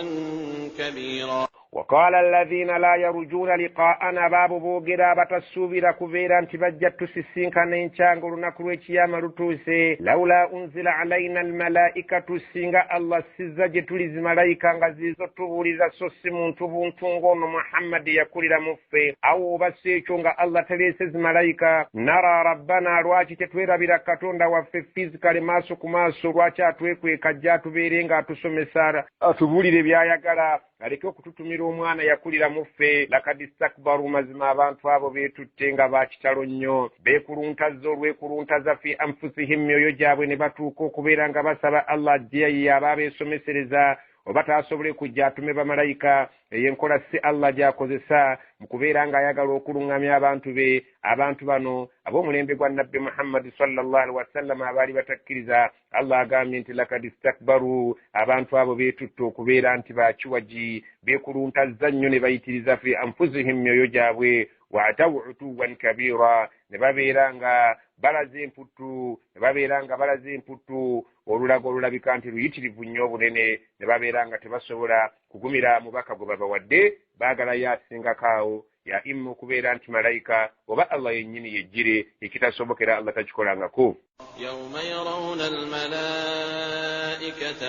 كبيرا. Waqala alladhina la yarjuna liqa'ana, baabo boogera abatasuubira kubeera nti bajja tusisinkana enkya ng'olunaku lw'ekiyama lutuuse. Laula unzila alaina almalaikatu, singa Allah sizza gye tuli zimalayika nga zizo tubuuliza, so si muntu buntu ng'ono Muhammadi yakulira mu ffe. Awo oba si ekyo nga Allah taleese zimalayika, nara rabbana, lwaki tetwerabira Katonda waffe fizikale maaso ku maaso? Lwaki atwekweka ajja atubeere ng'atusomesa, atubuulire by'ayagala, aleke okututumira omwana yakulira mu ffe? Lakad istakbaru, mazima abantu abo beetutte nga bakitalo nnyo, beekuluntaza olwekuluntaza fi anfusihim, myoyo gyabwe, ne batuuka okubeera nga basaba Allah ajje ye aba abeesomesereza, oba taasobole kujja atume bamalayika. Eyo enkola si Allah gy'akozesa mu kubeera ng'ayagala okuluŋŋamya abantu be. Abantu bano ab'omulembe gwa Nabbi Muhammadi sallallahu alaihi wasallam abaali batakkiriza, Allah agambye nti lakad istakbaru, abantu abo beetutte okubeera nti bakiwagi, beekuluntazza nnyo ne bayitiriza fi anfusihim, myoyo gyabwe, waatawu utuwan kabira, ne babeera nga balaze emputtu, ne babeera nga balaze emputtu olulago olulabika nti luyitirivu nnyo obunene, ne babeera nga tebasobola kugumira mubaka gwe babawadde. Baagalayo asingako awo, ya imma okubeera nti malayika oba Allah yennyini yejjire, ekitasobokera Allah takikolangako. Yawma yarawna almalaikata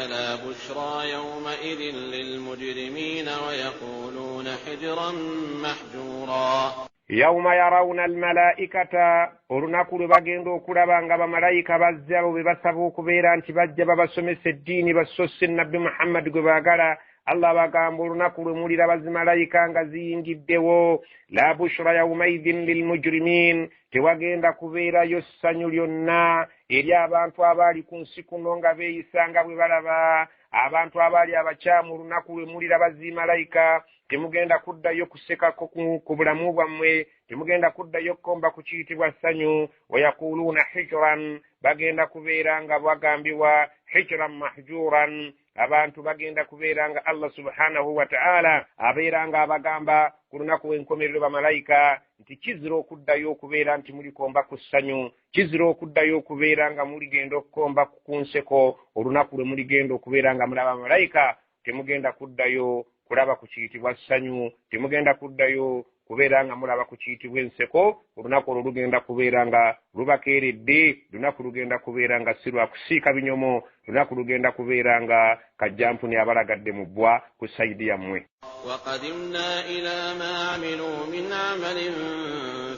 la bushra yawmaidhin lilmujrimina wa yaquluna hijran mahjura. Yawma yarawna almalaikata, olunaku lwe bagenda okulaba nga bamalayika bazze, abo be basaba okubeera nti bajja babasomesa eddiini, basose Nabbi Muhammadi gwe baagala. Allah bagamba olunaku lwe muliraba zimalayika nga ziyingiddewo, la bushra yawmaidhin lilmujrimin, tewagenda kubeerayo ssanyu lyonna eri abantu abaali ku nsi kuno nga beeyisa nga bwe balaba. Abantu abaali abakyamu, olunaku lwe muliraba zimalayika temugenda kuddayo kusekako ku bulamu bwammwe, temugenda kuddayo kukomba ku kiyitibwa ssanyu. Wayaquluuna hijran, bagenda kubeera nga bagambibwa hijran mahjuran, abantu bagenda kubeera nga Allah subhanahu wa ta'ala abeera nga abagamba ku lunaku lw'enkomerero bamalayika nti kizira okuddayo okubeera nti mulikomba ku ssanyu, kizira okuddayo okubeera nga muligenda okukomba ku nseko. Olunaku lwe muligenda okubeera nga mulaba malayika temugenda kuddayo kulaba ku kiyitibwa ssanyu, temugenda kuddayo kubeera nga mulaba ku kiyitibwa enseko. Olunaku olwo lugenda kubeera nga lubakeeredde, lunaku lugenda kubeera nga si lwa kusiika binyomo, lunaku lugenda kubeera nga kajjampuni abalagadde mu bbwa ku sayidi yammwe. Waqadimna ila ma amilu min amalin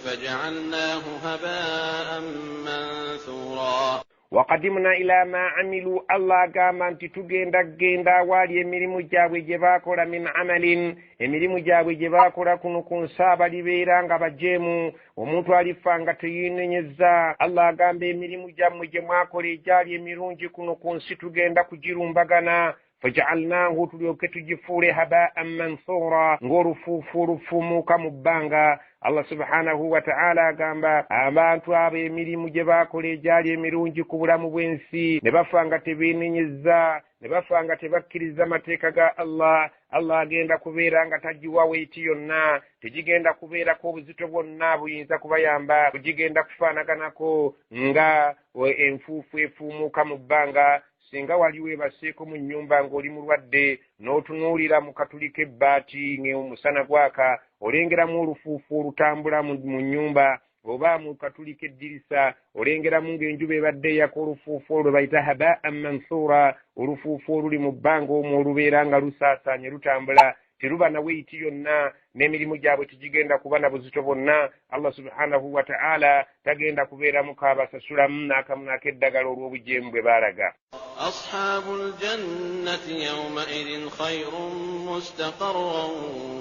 faja'alnahu haba'an manthura. Waqadimna ila ma amilu, Allah agamba nti tugenda genda awaali emirimu gyabwe gye baakola, min amalin, emirimu gyabwe gye baakola kuno ku nsi abalibeera nga bajeemu, omuntu alifa nga teyeenenyezza. Allah agamba emirimu gyammwe gye mwakola egyali emirungi kuno ku nsi tugenda kugirumbagana, faja'alnahu, tulyoke tugifuule haba'an manthura, ng'olufuufu olufuumuuka mu bbanga. Allah subhanahu wa ta'ala agamba abantu abo emirimu gye baakola egyali emirungi ku bulamu bw'ensi ne bafa nga tebeenenyezza, ne bafa nga tebakkiriza mateeka ga Allah, Allah agenda kubeera nga tagiwa weiti yonna, tegigenda kubeerako obuzito bwonna buyinza kubayamba, bugigenda kufaanaganako nga enfuufu efuumuuka mu bbanga. Singa wali weebaseeko mu nnyumba ng'oli mulwadde n'otunuulira mu katuli k'ebbaati ng'omusana gwaka, olengeramu olufuufu olutambula mu nnyumba, oba mu katuli k'eddirisa olengeramu ng'enjuba ebadde eyaka olufuufu olwo bayita haba'an manthura, olufuufu oluli mu bbanga omwo olubeera nga lusaasaanye lutambula, teruba na weiti yonna, n'emirimu gyabwe tegigenda kuba na buzito bwonna. Allah subhanahu wa ta'ala tagenda kubeeramu kaabasasulamu n'akamu n'ak'eddagala olw'obujeemu bwe baalaga. Ashabul jannati yawmaidhin khayrun mustaqarran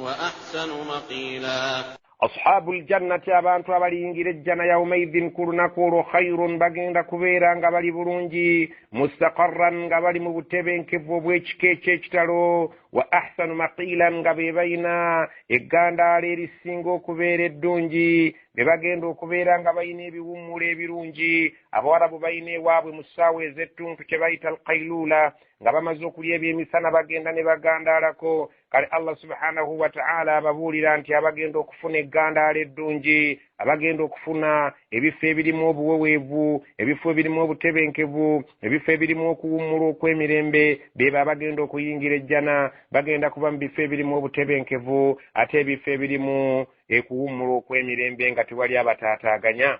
wa ahsanu maqila. Ashabul jannati, abantu abaliyingira ejjana, yawmaidhin, ku lunaku olwo, khayrun, bagenda kubeera nga bali bulungi, mustaqarran, nga bali mu butebenkevu obw'ekika eky'ekitalo, wa ahsanu maqilan, nga be balina eggandaalo erisinga okubeera eddungi, be bagenda okubeera nga balina ebiwummulo ebirungi. Abawarabu balina ewaabwe mu ssaawa ez'ettuntu kye bayita alqailula, nga bamaze okulya ebyemisana bagenda ne bagandaalako. Kale Allah subhanahu wataala ababuulira nti abagenda okufuna eggandaalo eddungi, abagenda okufuna ebifo ebirimu obuweweevu, ebifo ebirimu obutebenkevu, ebifo ebirimu okuwummula okw'emirembe, bebo abagenda okuyingira ejjana. Bagenda kuba mu bifo ebirimu obutebenkevu, ate ebifo ebirimu ekuwummula okw'emirembe nga tewali abataataaganya.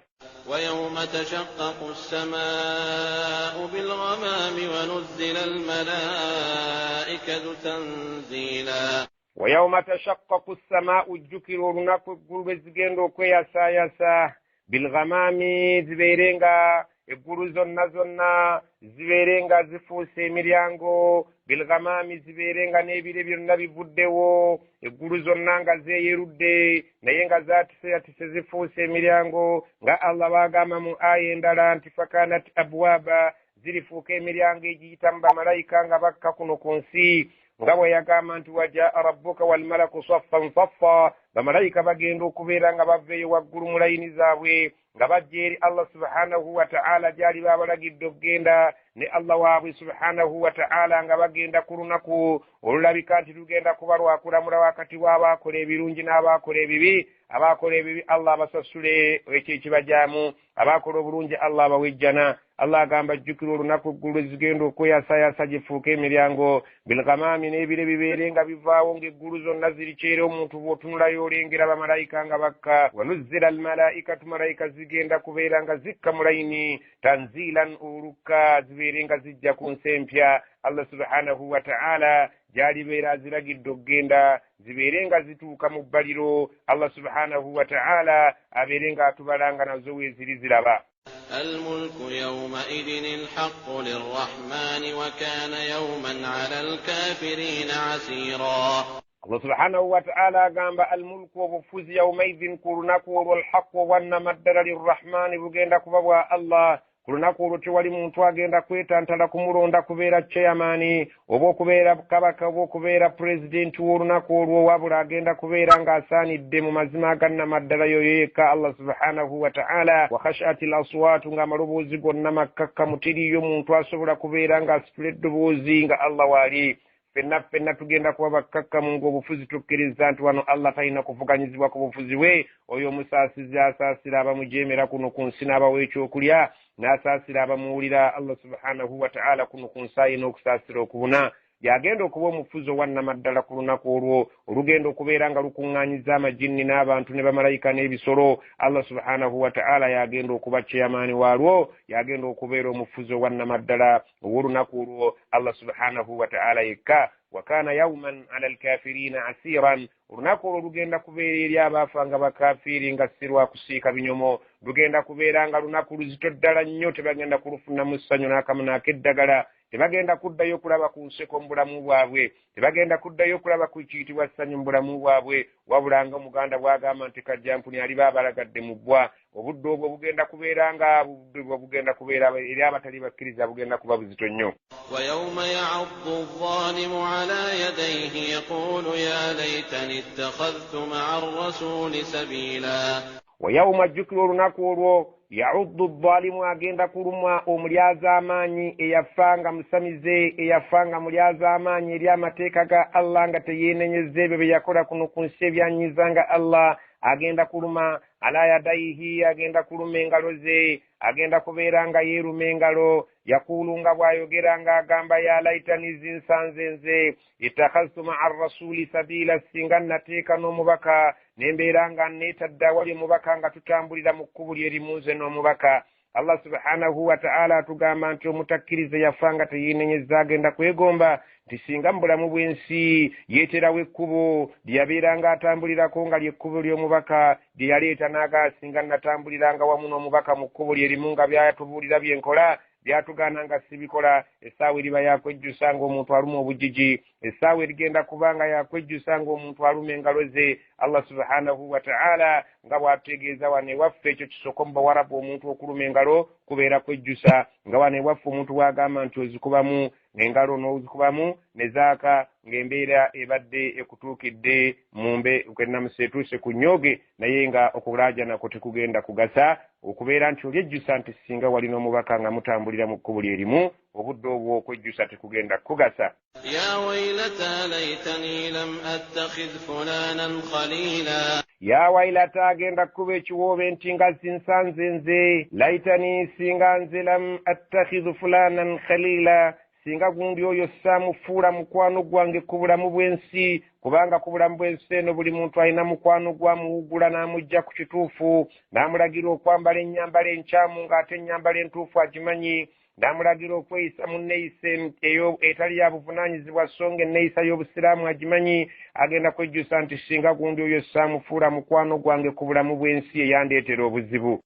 ويوم تشقق السماء بالغمام ونزل الملائكة تنزيلا. ويوم تشقق السماء, ojjukira olunaku eggulu lwe zigenda okweyasaayasa, bilghamaami, zibeere nga eggulu zonna zonna zibeere nga zifuuse emiryango, bilghamaami, zibeere nga n'ebire byonna bivuddewo, eggulu zonna nga zeeyerudde naye nga zatiseyatise zifuuse emiryango, nga Allah baagamba mu aya endala nti fakanat abwaba, zirifuuka emiryango egiyitamu bamalayika nga bakka kuno ku nsi, nga bwe yagamba nti wajaa rabbuka walmalaku saffan saffa. Bamalayika bagenda okubeera nga baveeyo waggulu mu layini zaabwe nga bajja eri Allah subhanahu wataala gyali babalagidde okugenda ne Allah waabwe subhanahu wataala, nga bagenda ku lunaku olulabika nti lugenda kuba lwakulamula wakati w'abaakola ebirungi n'abaakola ebibi. Abaakola ebibi Allah abasasule ekyo ekibajaamu, abaakola obulungi Allah abawe ejjana. Allah agamba, jjukira olunaku eggulu lwe zigenda okweyasayasa gifuuke emiryango, bilghamaami, n'ebire bibeere nga bivaawo, ng'eggulu zonna ziri kyere, omuntu bw'otunulayo olengera bamalayika nga bakka. Wanuzzila almalaikatu, malayika zigenda kubeera nga zikka mu layini, tanziilan, olukka, zibeere nga zijja ku nsi empya Allah subhanahu wataala gy'alibeera aziragidde okugenda, zibeere nga zituuka mu bbaliro Allah subhanahu wataala abeere ng'atubalanga nazo weeziri ziraba. الملك يومئذ الحق للرحمن وكان يوما على الكافرين عسيرا. Allah subhanahu wataala agamba, almulku, obufuzi, yaumaidhin, ku lunaku olwo, alhaqu, obwannamaddala, lirrahmani, bugenda kuba bwa Allah. Ku lunaku olwo tewali muntu agenda kwetantala kumulonda kubeera chairman oba okubeera kabaka oba okubeera pulezidenti w'olunaku olwo, wabula agenda kubeera ng'asaanidde mu mazima agannamaddala yoyo yekka Allah subhanahu wataala. Wa khashat l aswatu, ng'amaloboozi gonna makkakkamu, teriiyo muntu asobola kubeera ng'asitula eddoboozi nga Allah waali. Ffenna ffenna tugenda kuba bakkakkamu ng'obufuzi tukkiriza nti wano Allah talina kuvuganyizibwa ku bufuzi bwe. Oyo omusaasizi asaasira abamujeemera kuno ku nsi n'abawa ekyokulya, n'asaasira abamuwulira, Allah subhanahu wataala kuno ku nsi ayina okusaasira okubuna, yagenda okuba omufuzi owannamaddala ku lunaku olwo olugenda okubeera nga lukuŋŋaanyiza amajinni n'abantu ne bamalayika n'ebisolo. Allah subhanahu wataala yagenda okuba chairman waalwo, yagenda okubeera omufuzi owannamaddala ow'olunaku olwo, Allah subhanahu wataala yekka. Wakana yauman ala alkafirina asiran, olunaku olwo lugenda kubeera eri abaafa nga bakafiiri nga si lwakusiika binyomo, lugenda kubeera nga lunaku luzito ddala nnyo, tebagenda kulufunamu ssanyu n'akamu n'akeddagala, tebagenda kuddayo okulaba ku nseko mu bulamu bwabwe, tebagenda kuddayo okulaba ku kiyitibwa ssanyu mu bulamu bwabwe, wabula nga omuganda bw'agamba nti kajjampuni aliba abalagadde mu bbwa. Obudde obwo bugenda kubeera nga bugenda kubeera eri abatali bakkiriza bugenda kuba buzito nnyo. ويوم يعض الظالم على يديه يقول يا ليتني اتخذت مع الرسول سبيلا. Wayauma, jjukira olunaku olwo, yauddu dhalimu, agenda kulumwa omulyazaamaanyi eyafa nga musamize, eyafa nga mulyazaamaanyi eri amateeka ga Allah, nga teyeenenyeza ebyo bye yakola kuno ku nsi ebyanyiza nga Allah, agenda kuluma ala yadaihi, agenda kuluma engalo ze, agenda kubeera nga yeeruma engalo. Yakuulu, nga bw'ayogera ng'agamba, ya laitani, zinsanze nze, ittakhaztu maa rasuli sabiila, singa nateeka n'omubaka nembeera nga neetadde awali omubaka, nga tutambulira mu kkubo lyerimu nze n'omubaka. Allah subhanahu wataala atugamba nti omutakkiriza yafa nga teyeenenyeza agenda kwegomba nti singa mu bulamu bw'ensi yeeterawo ekkubo lye yabeeranga atambulirako, nga lyekkubo ly'omubaka lye yaleeta, n'agaa singa natambuliranga wamu n'omubaka mu kkubo lyerimu, nga byatubuulira byenkola, byatugaana nga sibikola. Essaawa eriba yakwejjusa ng'omuntu aluma obugigi, essaawa erigenda kuba nga yakwejjusa ng'omuntu aluma engalo ze. Allah subhanahu wataala nga bw'atutegeeza wano ewaffe, ekyo kisoko mu bawarabu, omuntu okuluma engalo kubeera kwejjusa, nga wano ewaffe omuntu bw'agamba nti ozikubamu. Engalo n'ozikubamu ne zaaka, ng'embeera ebadde ekutuukidde mumbe kwenamusa etuuse ku nnyooge, naye nga okulaajanako tekugenda kugasa, okubeera nti olyejjusa nti singa walina omubaka nga mutambulira mu kkubo lye limu, obudde obwo okwejjusa tekugenda kukugasa. Ya waylata laytani lam attakhidh fulanan khalila. Ya waylata, agenda kukuba ekiwoobe nti nga zinsanze nze, laytani, singa nze, lam attakhidh fulanan khalila, singa gundi oyo saamufuula mukwano gwange ku bulamu bw'ensi, kubanga ku bulamu bw'ensi eno buli muntu alina mukwano gwamuwugula n'amujja ku kituufu, n'amulagira okwambala ennyambala enkyamu ng'ate ennyambala entuufu agimanyi, n'amulagira okweyisa mu nneeyisa eyo etali ya buvunaanyizibwa so nga enneeyisa y'obusiraamu agimanyi. Agenda kwejjusa nti singa gundi oyo saamufuula mukwano gwange ku bulamu bw'ensi eyandeetera obuzibu.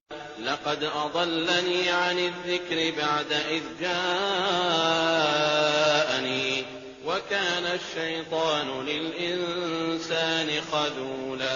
Laqad adallani ani dhikri ba'da idh ja'ani wa kana ash-shaytanu lil-insani khadula.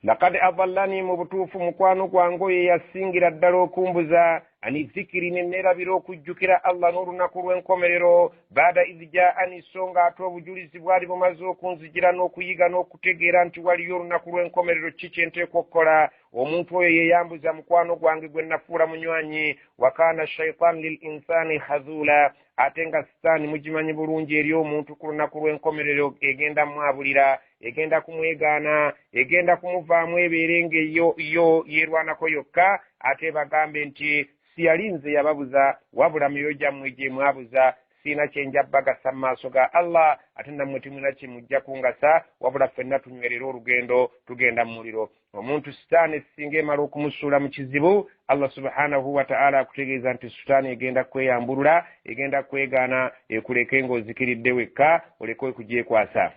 Laqad adallani, mu butuufu mukwano gwange oyo yasingira ddala okumbuza, ani zikiri, ne neerabira okujjukira Allah n'olunaku lw'enkomerero, baada idh ja'ani, so nga ate obujulizi bwali bumaze okunzijira n'okuyiga n'okutegeera nti waliyo olunaku lw'enkomerero, ki kye nteekwa okukola. Omuntu oyo ye yambuza, mukwano gwange gwe nafuula munywanyi. Wa kaana shaitaani lil insani khazula, ate nga sitaani mugimanyi bulungi eri omuntu ku lunaku lw'enkomerero egenda mwabulira, egenda kumwegaana, egenda kumuvaamu, ebeere ng'eyo yo yeerwanako yokka, ate bagambe nti siyali nze yababuza, wabula myoyo gyammwe gye mwabuza, siina kyenja bagasa mu maaso ga Allah, ate nammwe temulina kye mujja kungasa, wabula ffenna tunywerere olugendo tugenda mu muliro. Omuntu sitaani singa emala okumusuula mu kizibu, Allah subhanahu wataala akutegeeza nti sitaani egenda kweyambulula, egenda kwegaana, ekuleke ng'ozikiridde wekka, oleke okugyekwasa.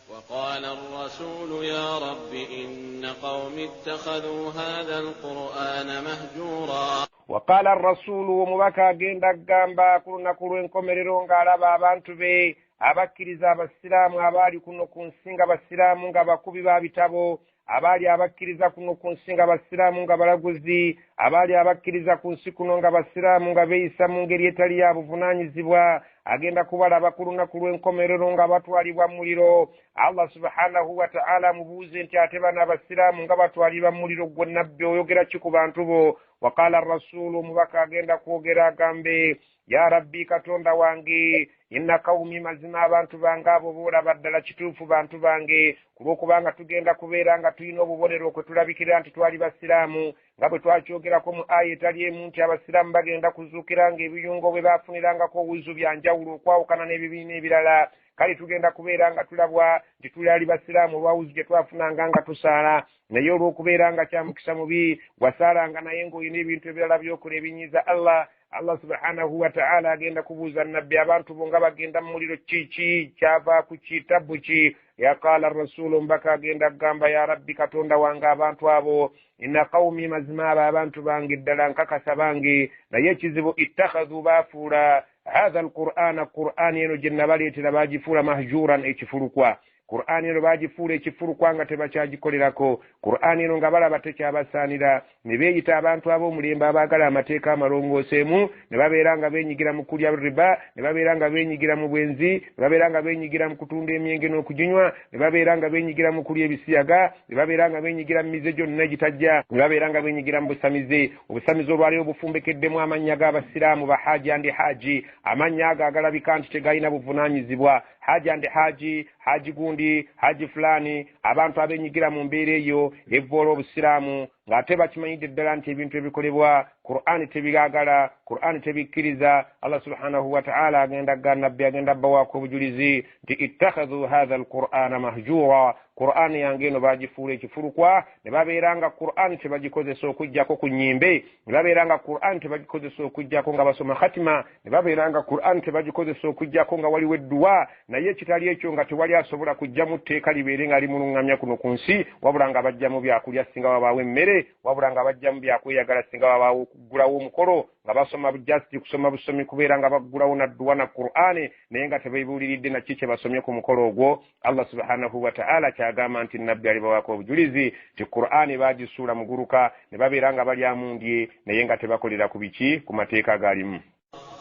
وقال الرسول يا رب إن قومي اتخذوا هذا القرآن مهجورا. Waqaala arrasuulu, omubaka agenda kugamba ku lunaku lw'enkomerero ng'alaba abantu be abakkiriza abasiraamu abaali kuno ku nsi nga basiraamu nga bakubi ba bitabo, abaali abakkiriza kuno ku nsi nga basiraamu nga balaguzi, abaali abakkiriza ku nsi kuno nga basiraamu nga beeyisa mu ngeri etali ya buvunaanyizibwa, agenda kubalaba ku lunaku lw'enkomerero nga batwalibwa mu muliro. Allah subhanahu wataala amubuuze nti ate bano abasiraamu nga batwalibwa mu muliro, gwe nabbi oyogera ki ku bantu bo? Waqaala rasuulu, omubaka agenda kwogera agambe, ya rabbi, katonda wange, inna kawumi, mazima abantu bange abo boolaba ddala kituufu bantu bange, ku lw'okubanga tugenda kubeera nga tulina obubonero kwe tulabikira nti twali basiraamu, nga bwe twakyogerako mu aya etali emu nti abasiraamu bagenda kuzuukira ng'ebiyungo bwe baafunirangako owuzu bya njawulo okwawukana n'ebibiina ebirala. Kale tugenda kubeera nga tulabwa nti tulali basiraamu olwawuzu gye twafunanga nga tusaala, naye olw'okubeera nga kyamukisa mubi wasaalanga naye ng'olina ebintu ebirala by'okola ebinyiiza Allah. Allah subhanahu wataala agenda kubuuza nabbi, abantu bo nga bagenda mu muliro, kiki kyava ku kitabbu ki? Yaqaala rasulu, omubaka agenda kugamba, ya rabbi, katonda wange, abantu abo, inna qawumi, mazima abo abantu bange ddala nkakasa bange, naye ekizibu ittakhadhu, baafuula, hatha alqur'ana, qur'ani eno gye nabaleetera bagifuula, mahjuran, ekifulukwa. Qur'ani eno bagifuula ekifulukwa nga tebakyagikolerako. Qur'ani eno nga balaba tekyabasaanira, ne beeyita abantu ab'omulembe abaagala amateeka amalongooseemu, ne babeera nga beenyigira mu kulya riba, ne babeera nga beenyigira mu bwenzi, ne babeera nga beenyigira mu kutunda emyenge n'okuginywa, ne babeera nga beenyigira mu kulya ebisiyaga, ne babeera nga beenyigira mu mize gyonna egitajja, ne babeera nga beenyigira mu busamize, obusamize olwaleero bufumbekeddemu amannya g'abasiraamu, bahaji andi haji, amannya ago agalabika nti tegalina buvunaanyizibwa, haji andi haji, haji gundi, haji fulani, abantu abenyigira mu mbeera eyo evvoola obusiraamu, ng'ate bakimanyidde ddala nti ebintu ebikolebwa Qur'ani tebyagala, Qur'ani tebikkiriza. Allah subhanahu wataala agenda ga nabbi agenda bbawaako obujulizi nti ittakhadhu hatha alqur'ana mahjura, Qur'ani yange eno bagifuula ekifulukwa, ne babeera nga Qur'ani tebagikozesa okuggyako ku nnyimbe, ne babeera nga Qur'ani tebagikozesa okuggyako nga basoma khatima, ne babeera nga Qur'ani tebagikozesa okuggyako nga waliwo edduwa, naye ekitali ekyo nga tewali asobola kujjamu tteeka libeere nga limuluŋŋamya kuno ku nsi, wabula nga bajjamu byakulya singa wabaawo emmere, wabula nga bajjamu byakweyagala singa wabaawo okuggulawo omukolo, nga basoma just kusoma busomi kubeera nga baggulawo nadduwa na Qur'ani, naye nga tebeebuuliridde naki kye basomye ku mukolo ogwo. Allah subhanahu wataala kyagamba nti nabbi alibawaako obujulizi nti Qur'ani baagisuula muguluka, ne babeera nga balyamu ndye, naye nga tebakolera ku biki, ku mateeka galimu.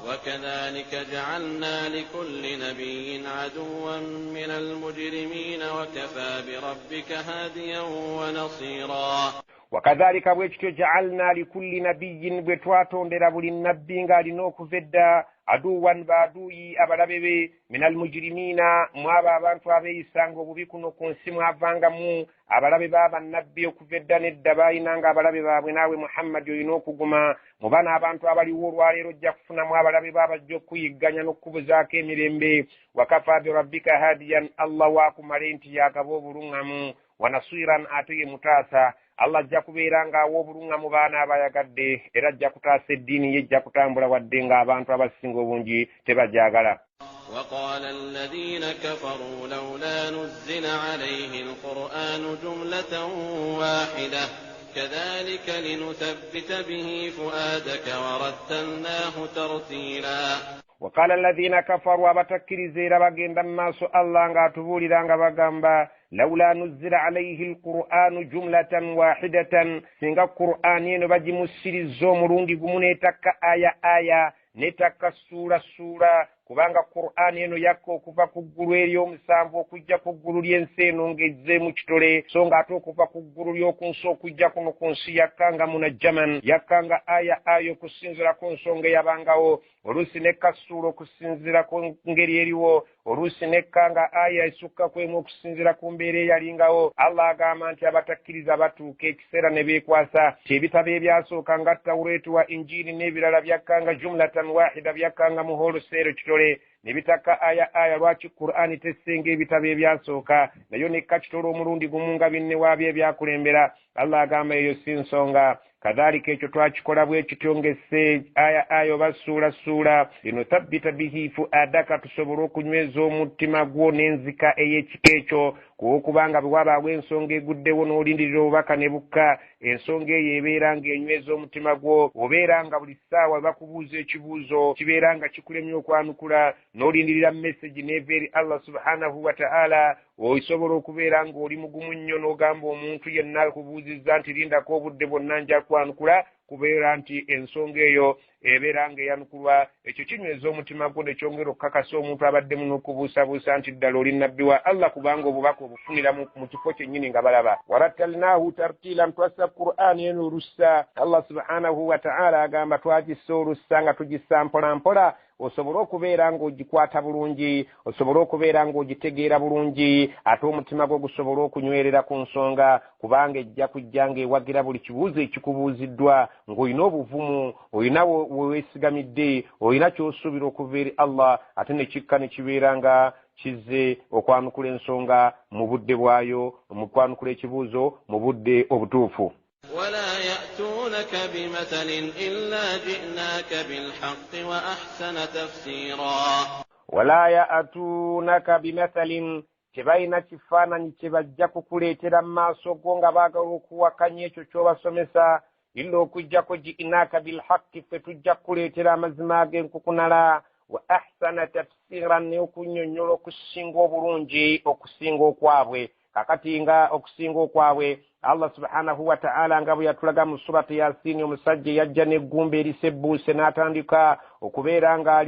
وكذلك جعلنا لكل نبي عدوا من المجرمين وكفى بربك هاديا ونصيرا. Wakadhalika bwe kityo ja'alna likulli nabiyyin, bwe twatondera buli nabbi ng'alina okuva edda aduwan baaduyi abalabe be minal mujrimina, mwabo abantu abeeyisanga obubi kuno ku nsi mwavangamu abalabe b'abannabbi okuva edda n'edda baayinanga abalabe baabwe. Naawe Muhammadi olina okuguma mu bano abantu abaliwo olwaleero, ojja kufunamu abalabe baabajja okuyigganya n'okukubuzaako emirembe. Wakafa birabbika hadiyan, Allah waakumale nti yagaba obuluŋŋamu, wanasiran, ate ye mutaasa. Allah ajja kubeera ng'awa obuluŋŋamu baana abayagadde, era ajja kutaasa eddiini ye, ejja kutambula wadde ng'abantu abasinga obungi tebagyagala. وقال الذين كفروا لولا نزل عليه القرآن جملة واحدة كذلك لنثبت به فؤادك ورتلناه ترتيلا. وقال الذين كفروا abatakkiriza era bagenda mu maaso Allah ng'atubuulira nga bagamba lawula nuzila alayhi alqur'anu jumlatan wahidatan, singa Qur'ani eno bagimussiriza omulundi gumu n'etakka aya aya n'etakka ssuula ssuula, kubanga Qur'ani eno yakka okuva ku ggulu ery'omusanvu okujja ku ggulu ly'ensi eno ng'ezze mu kitole, so ng'ate okuva ku ggulu ly'oku nsi okujja kuno ku nsi yakka nga munajjaman, yakka nga aya aya okusinziira ku nsonga eyabangawo, oluusi nekka ssuula okusinziira ku ngeri eriwo, oluusi nekka nga aya esukka ku emu okusinziira ku mbeera eyalingawo. Allah agamba nti abatakkiriza batuuka ekiseera ne beekwasa nti ebitabo ebyasooka nga Tawreeti wa Injiiri n'ebirala byakkanga jumlatan wahida, byakkanga mu holoseero kitole ne bitakka aya aya. Lwaki Qur'ani tessenga ebitabo ebyasooka nayo nekka kitole omulundi gumu nga binne waabyo ebyakulembera? Allah agamba eyo si nsonga. Kadhalika ekyo twakikola bwe kityo ng'esse aya aya oba ssuula ssuula, linuthabbita bihi fu'adaka, tusobole okunyweza omutima gwo n'enzika ey'ekika ekyo, kubanga bwe wabaawo ensonga eguddewo n'olindirira obubaka ne bukka, ensonga eyo ebeera ng'enyweza omutima gwo, obeera nga buli ssaawa bakubuuza ekibuuzo kibeera nga kikulemye okwanukula, n'olindirira message n'eva eri Allah subhanahu wa ta'ala, osobola okubeera ng'oli mugumu nnyo n'ogamba omuntu yenna akubuuzizza nti lindako obudde bwonna nja kwanukula, kubeera nti ensonga eyo ebeera ng'eyanukulwa. Ekyo kinyweza omutima gwo ne kyongera okukakasa omuntu abaddemu n'okubuusabuusa nti ddala oli nabbi wa Allah, kubanga obubaka obufunira mu kifo kyennyini nga balaba. Warattalnaahu tartiilan, twassa Qur'ani eno olussa. Allah subhanahu wa ta'ala agamba twagissa olussa nga tugissa mpola mpola, osobola okubeera ng'ogikwata bulungi, osobola okubeera ng'ogitegeera bulungi, ate omutima gwo gusobole okunywerera ku nsonga, kubanga ejja kujja ng'ewagira buli kibuuzo ekikubuuziddwa, ng'olina obuvumu, olina we weesigamidde, olina ky'osuubira okuva eri Allah, ate ne kikka ne kibeera nga kizze okwanukula ensonga mu budde bwayo, mu kwanukula ekibuuzo mu budde obutuufu. ولا يأتونك بمثل إلا جئناك بالحق وأحسن تفسيرا. ولا يأتونك بمثل, tebalina kifaananyi kye bajja kukuleetera mu maaso go nga baagala okuwakanya ekyo ky'obasomesa, illa okuggyako ji'naaka bilhaqi, ffe tujja kukuleetera amazima ag'enkukunala, wa ahsana tafsiran, n'okunnyonnyola okusinga obulungi okusinga okwabwe. Kakati nga okusinga okwabwe Allah subhanahu wa ta'ala nga bwe yatulaga mu surati Yasini, omusajja yajja n'eggumba erisebbuuse n'atandika okubeera nga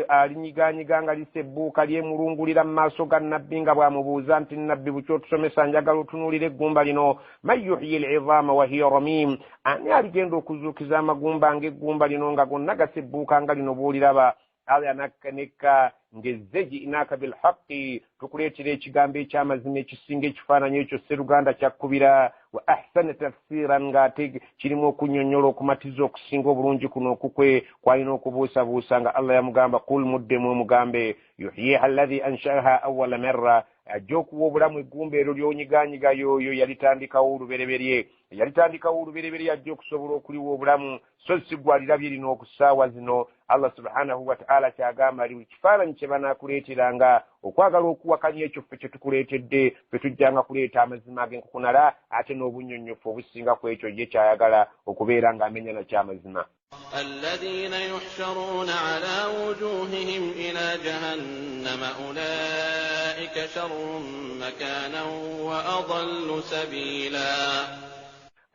alinyiganyiga nga lisebbuuka lyemulungulira mu maaso ga nabbi nga bw'amubuuza nti nabbi buki otusomesa, njagala otunuulira eggumba lino, man yuhyi al-idhama wa hiya ramim, ani aligenda okuzuukiza amagumba ng'eggumba lino nga gonna gasebbuuka nga lino bw'oliraba. Allah nakka ng'ezze ji'naaka bilhaqi, tukuleetera ekigambo eky'amazima ekisinga ekifaananyi ekyo sseruganda kyakkubira, wa ahsana tafsiran, ng'ate kirimu okunnyonnyola okumatiza okusinga obulungi kuno okukwe kwalina okubuusabuusa, nga Allah yamugamba kul, muddemu omugambe yuhyiha alladhi anshaaha awwala marra, ajja okuwa obulamu eggumba eryo ly'onyigaanyiga y'oyo yalitandikawo olubereberye, yalitandikawo olubereberye ajja okusobola okuliwa obulamu, so si ggwe alirabye lino okusaawa zino. Allah subhanahu wa ta'ala kyagamba ali buli kifaananyi kye banaakuleeteranga okwagala okuwakanya ekyo ffe kye tukuleetedde, ffe tujjanga kuleeta amazima ag'enkukunala ate n'obunnyonnyofu obusinga ku ekyo ye kyayagala okubeera ng'amenya nakyamazima. الذين يحشرون على وجوههم إلى جهنم أولئك شر مكانا وأضل سبيلا.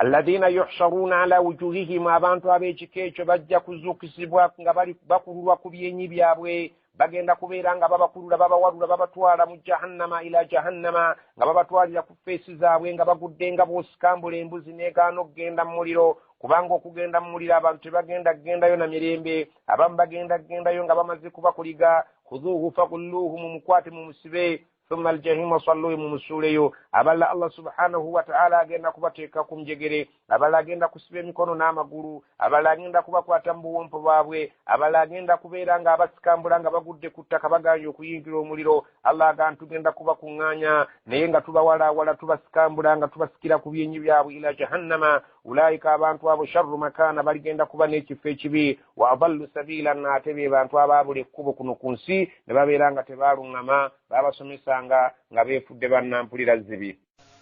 Alladhina yuhsharuuna ala wujuhihim, abantu ab'ekika ekyo bajja kuzuukizibwa nga bali bakululwa ku byenyi byabwe, bagenda kubeera nga babakulula, babawalula, babatwala mu jahannama, ila jahannama, nga babatwalira ku feesi zaabwe nga bagudde nga bw'osikambula embuzi n'egaana okugenda mu muliro, kubanga okugenda mu muliro abantu tebagenda kugendayo na mirembe, abamu bagenda kugendayo nga bamaze kubakuliga. Khudhuuhu fagulluuhu, mumukwate mumusibe, thumma aljahima salluhu, mumusuuleyo. Abalala Allah subhanahu wa ta'ala agenda kubateeka ku njegere, abalala agenda kusiba emikono n'amagulu, abalala agenda kubakwata mu buwompo bwabwe, abalala agenda kubeera nga abasikambula nga bagudde ku ttaka baganye okuyingira omuliro. Allah agamba tugenda kubakuŋŋaanya naye nga tubawalaawala, tubasikambula nga tubasikira ku byenyi byabwe ila jahannama. Ulaika, abantu abo, sharru makaana, baligenda kuba n'ekifo ekibi, wa adallu sabiila, ate be bantu abaabula ekkubo kuno ku nsi ne babeera nga tebaaluŋŋama, baabasomesanga nga beefudde bannampulira zibi.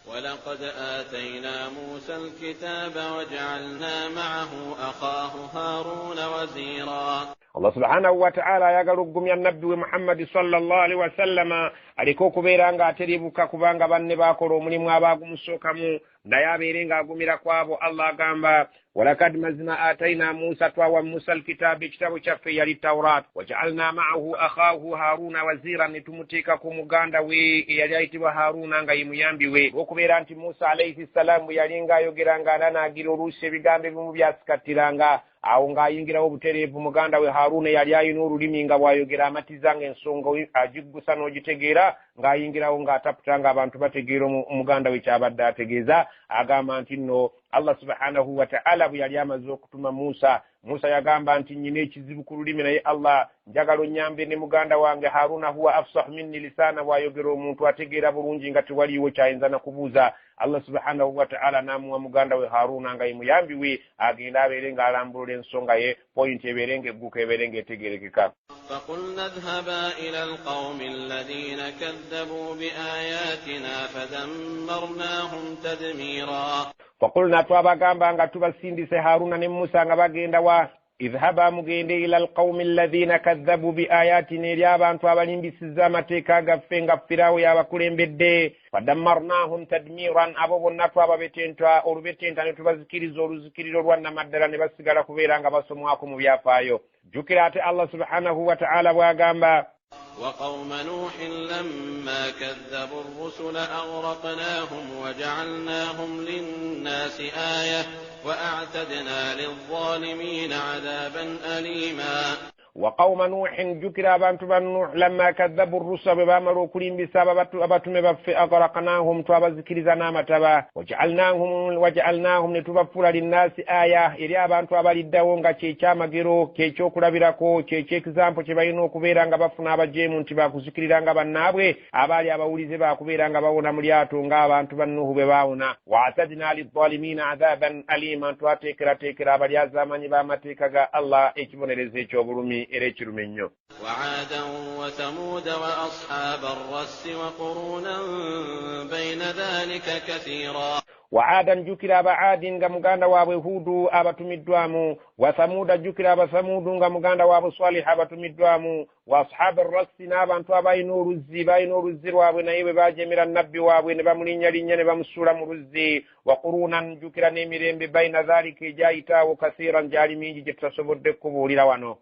ولقد آتينا موسى الكتاب وجعلنا معه أخاه هارون وزيرا. Allah subhanahu wa ta'ala ayagala okugumya nabbi we Muhammadi sallallahu alaihi wasallama aleke okubeera ng'ateribuka, kubanga banne baakola omulimu abaagumusookamu, naye abeere ng'agumira ku abo. Allah agamba walakad, mazima, ataina Musa, twawa Musa, alkitaabu, ekitabo kyaffe yali Taurat, wajaalna maahu akhaahu Haruna wazira, ne tumuteekako muganda we eyali ayitibwa Haruna nga ye muyambi we. Olw'okubeera nti Musa alaihi ssalaamu bwe yali ng'ayogera ng'ananaagira oluusi ebigambo ebimu byasikattiranga, awo ng'ayingirawo obutereevu muganda we Haruna yali alina olulimi nga bw'ayogera amatiza ng'ensonga agiggusa n'ogitegeera, ng'ayingirawo ng'ataputa ng'abantu bategeera omuganda we kyabadde ategeeza. Agamba nti nno Allah subhanahu wa ta'ala bwe yali amaze okutuma Musa, Musa yagamba nti nnyina ekizibu ku lulimi, naye Allah njagala onnyambe ne muganda wange Haruna, huwa afsahu minni lisaana, bw'ayogera omuntu ategeera bulungi nga tewaliiwo kyayinza na kubuuza. Allah subhanahu wa ta'ala n'amuwa muganda we Haruna nga ye muyambi we, agenda abeere ng'alambulula ensonga ye, pointi ebeere ng'egguka, ebeere ng'etegeerekeka. فقلنا اذهبا إلى القوم الذين كذبوا بآياتنا فدمرناهم تدميرا. Fakulna, twabagamba nga tubasindise Haruna ne Musa nga bagenda wa, idhhaba, mugende, ila alqaumi alladhina kadhabu biayatina, eri abantu abalimbisizza amateeka gaffe nga Firawo yabakulembedde. Fadammarnahum tadmiran, abo bonna twababetenta olubetenta ne tubazikiriza oluzikiriro lwa nnamaddala, ne basigala kubeera nga basomwako mu byafaayo. Jjukira ate Allah subhanahu wa ta'ala bw'agamba وقوم نوح لما كذبوا الرسل أغرقناهم وجعلناهم للناس آية وأعتدنا للظالمين عذابا أليما. Wa qawma Nuuhin, jjukira abantu ba Nuh, lamma kadhabu rusula, bwe baamala okulimbisa abatume baffe, agraknahum, twabazikiriza n'amataba, wajaalnahum, ne tubafuula, linnaasi aya, eri abantu abaliddawo nga kyekyamagero, kyekyokulabirako, kyekyekizampo kye balina okubeera nga bafuna abajeemu nti bakuzikirira nga bannaabwe abaali abawulize bakubeera nga bawona mu lyato ng'abantu ba Nuhu bwe baawona. Wa atadna lizzalimina adhaban alima, twateekerateekera abalyazamanyi b'amateeka ga Allah ekibonerezo eky'obulumi era ekiruma ennyo. وعادا وثمود وأصحاب الرس وقرونا بين ذلك كثيرا. Wa aadan, jjukira abaadi nga muganda waabwe Hudu abatumiddwamu, wa Thamuda, jjukira abasamudu nga muganda waabwe Swaliha abatumiddwamu, wa ashaabi rassi, n'abantu abalina oluzzi, balina oluzzi lwabwe, naye bwe bajemera nabbi waabwe ne bamulinnyalinnya ne bamusuula mu luzzi. Wa qurunan, jjukira n'emirembe, baina dhalika, egyayitaawo, kasiiran, gyali mingi gye tutasobodde kubuulira wano.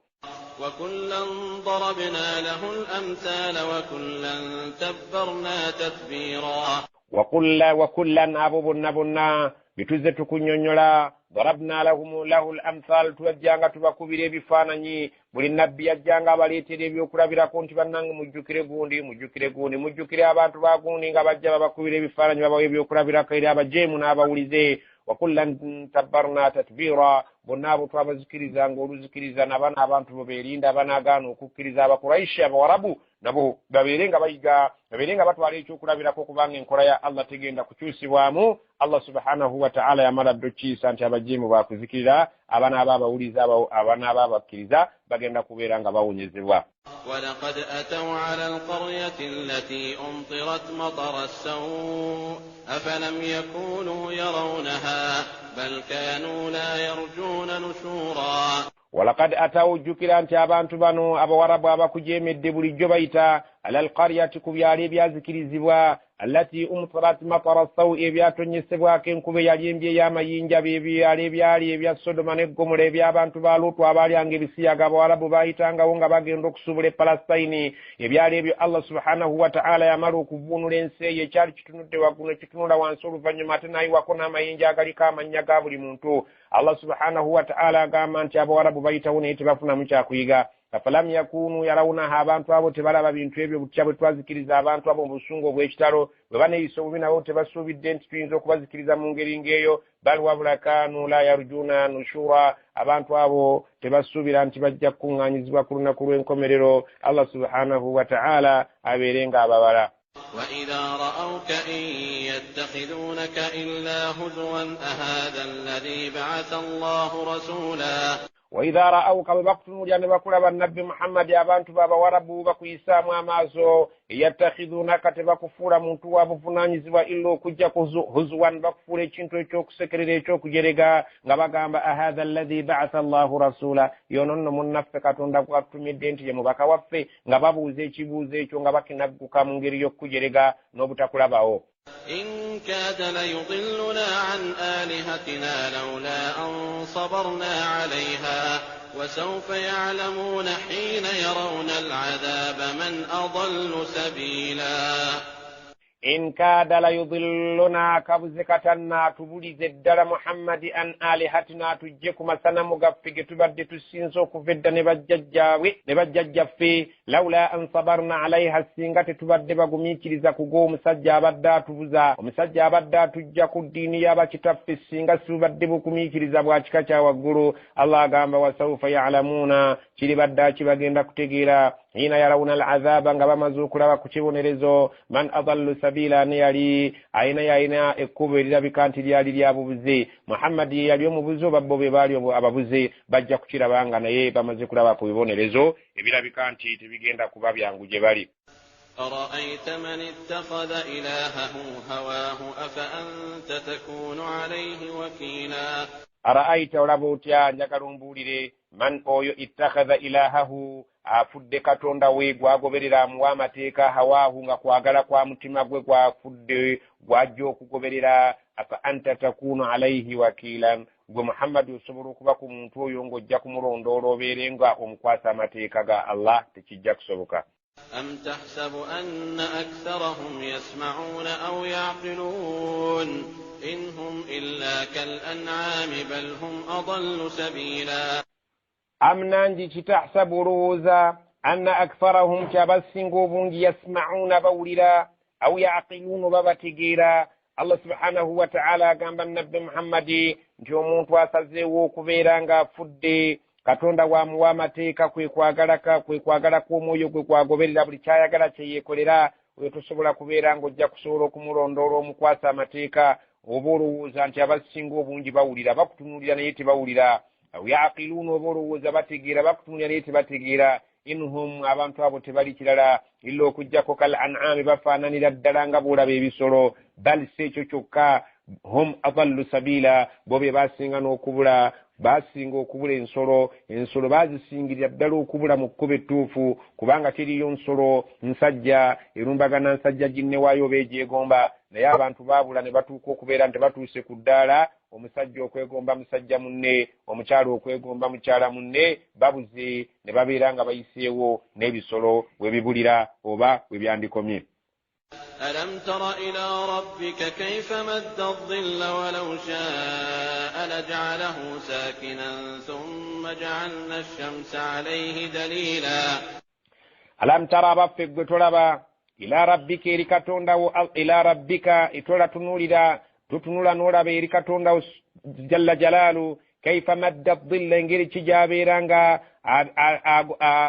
وكلا ضربنا له الأمثال وكلا تبرنا تتبيرا. Wa kullan, abo bonna bonna bituzze tukunnyonnyola, darabna lahum lahu l amthal, twajjanga tubakubira ebifaananyi. Buli nabbi yajjanga abaleetera ebyokulabirako nti bannange mujjukire gundi, mujjukire gundi, mujjukire abantu ba gundi, nga bajja babakubira ebifaananyi, babawa ebyokulabirako eri abajeemu n'abawulize. Wa kullan tabbarna tatbira, bonna abo twabazikirizanga oluzikiriza. Nabana abantu bo beerinda abanaagaana okukkiriza, Abakuraishi, Abawarabu, nabo babeere nga bayiga, babeere nga batwala ekyokulabirako, kubanga enkola ya Allah tegenda kukyusibwamu. Allah subhanahu wa ta'ala yamala dda okkiisa nti abajeemu bakuzikirira, abanaaba abawuliza, abanaaba abakkiriza bagenda kubeera nga bawonyezebwa. ولقد أتوا على القرية التي أمطرت مطر السوء أفلم يكونوا يرونها بل كانوا لا يرجون نشورا. Walakad atawo, jjukira nti abantu bano abawarabu abakujeemedde bulijjo bayita ala alqaryati, ku byalo ebyazikirizibwa. Allati umtirat matara sawi, ebyatonyesebwako enkuba eyali embi ey'amayinja, byebyalo ebyali ebya Sodoma ne Gomora, eby'abantu ba Luutu abaalyanga ebisiyaga, Abawarabu baayitangawo nga bagenda okusuubula e Palestine. Ebyalo ebyo Allah subhanahu wa ta'ala yamala okuvuunula ensi eyo, ekyali kitunudde waggulu ne kitunula wansi, oluvannyuma ate n'ayiwako n'amayinja agaliko amannya ga buli muntu. Allah subhanahu wa ta'ala agamba nti Abawarabu bayitawo naye tebafunamu kyakuyiga. Afalam yakunu yarawunaha, abantu abo tebalaba bintu ebyo butya bwe twazikiriza abantu abo mu busungu obw'ekitalo, bwe baneeyisa obubi nabo tebasuubidde nti tuyinza okubazikiriza mu ngeri ng'eyo. Bal wabula kanu la yarjuna nushura, abantu abo tebasuubira nti bajja kukuŋŋaanyizibwa ku lunaku lw'enkomerero Allah subhanahu wa ta'ala abeere ng'ababala. وإذا رأوك إن يتخذونك إلا هزوا أهذا الذي بعث الله رسولا. وإذا رأوك bwe ne bakulaba Nabbi Muhammadi, abantu b'Abawarabu bakuyisaamu amaaso, yattakhidhunaka, tebakufuula muntu wa buvunaanyizibwa illa okujja huzuwan, bakufuula ekintu ekyokusekerera ekyokujerega, nga bagamba ahadha alladhi ba'atha Allahu rasula, yono nno munnaffe Katonda gw'atutumidde nti ye mubaka waffe, nga babuuza ekibuuzo ekyo nga bakinagguka mu ngeri y'okukujerega n'obutakulabawo. إن كاد ليضلنا عن آلهتنا لولا أن صبرنا عليها وسوف يعلمون حين يرون العذاب من أضل سبيلا. In kaada layudilluna, kabuze katanna tubulize ddala Muhammadi an alihatina, tujje ku masanamu gaffe ge tubadde tusinze okuva edda ne bajjajjaabwe ne bajjajjaffe. Laula an sabarna alaiha, singa tetubadde bagumiikiriza kugo omusajja abadde atubuza, omusajja abadde atujja ku ddiini y'abakitaffe, singa sibadde bugumiikiriza bwa kika kya waggulu. Allah agamba wasaufa ya'lamuuna, kiribadde aki bagenda kutegeera. Hina yarawuna al-azaba, nga bamaze okulaba ku kibonerezo. Man adallu sabila, ne yali ayina yalina ekkubo erirabika nti lyali lya bubuze. Muhammadi ye yali omubuze oba bo be baali ababuze, bajja kukiraba nga naye bamaze kulaba ku bibonerezo ebirabika nti tebigenda kuba byangu gye bali. أرأيت من اتخذ إلهه هواه أفأنت تكون عليه وكيلا. Ara'aita, olaba otya, njagala ombuulire, man oyo ittakhadha ilahahu, afudde katonda we gwagoberera amuwa amateeka, hawaahu, nga kwagala kwa mutima gwe gwafudde gwajja okugoberera. Afa anta takunu alaihi wakiilan, gwe Muhammadi osobola okuba ku muntu oyo ng'ojja kumulondoola obeere nga omukwasa amateeka ga Allah? Tekijja kusoboka. أم تحسب أن أكثرهم يسمعون أو يعقلون إن هم إلا كالأنعام بل هم أضل سبيلا. Am nangi kitahsabu, olowooza anna aktharahum, kyabasinga obungi, yasma'uuna, bawulira, aw yaqiluuna, oba bategeera. Allah subhanahu wa ta'ala agamba Nabbi Muhammadi nti omuntu asazeewo okubeera ng'afudde Katonda wamuwa amateeka kwe kwagala kw'omwoyo gwe kwagoberera, buli kyayagala kye yeekolera, oyo tosobola kubeera ng'ojja kusobola okumulondoola omukwasa amateeka. Oba olowooza nti abasinga obungi bawulira, bakutunuulira naye tebawulira. Aw yaqiluuna, oba olowooza bategeera, bakutunuulira naye tebategeera. Inhum, abantu abo tebali kirala illa okuggyako kal an'ami, bafaananira ddala nga bw'olaba ebisolo. Bal si ekyo kyokka, hum adallu sabiila, bo be basinga n'okubula, basinga okubula ensolo. Ensolo baazisingirira ddala okubula mu kkubo ettuufu, kubanga teriyo nsolo nsajja erumbagana nsajja ginne waayo oba egyegomba. Naye abantu baabula ne batuuka okubeera nti batuuse ku ddaala, omusajja okwegomba musajja munne, omukyala okwegomba mukyala munne, babuze ne babeera nga bayiseewo n'ebisolo we bibulira oba we byandikomye. ألم تر إلى ربك كيف مد الظل ولو شاء لجعله ساكنا ثم جعلنا الشمس عليه دليلا. ألم ترى baffe gwe tolaba ila rabbika, eri Katonda wo, ila rabbika, etola tunuulira, tutunula n'olaba eri Katonda wo jalla jalaalu, kaifa madda dhilla, engeri ki gy'abeera nga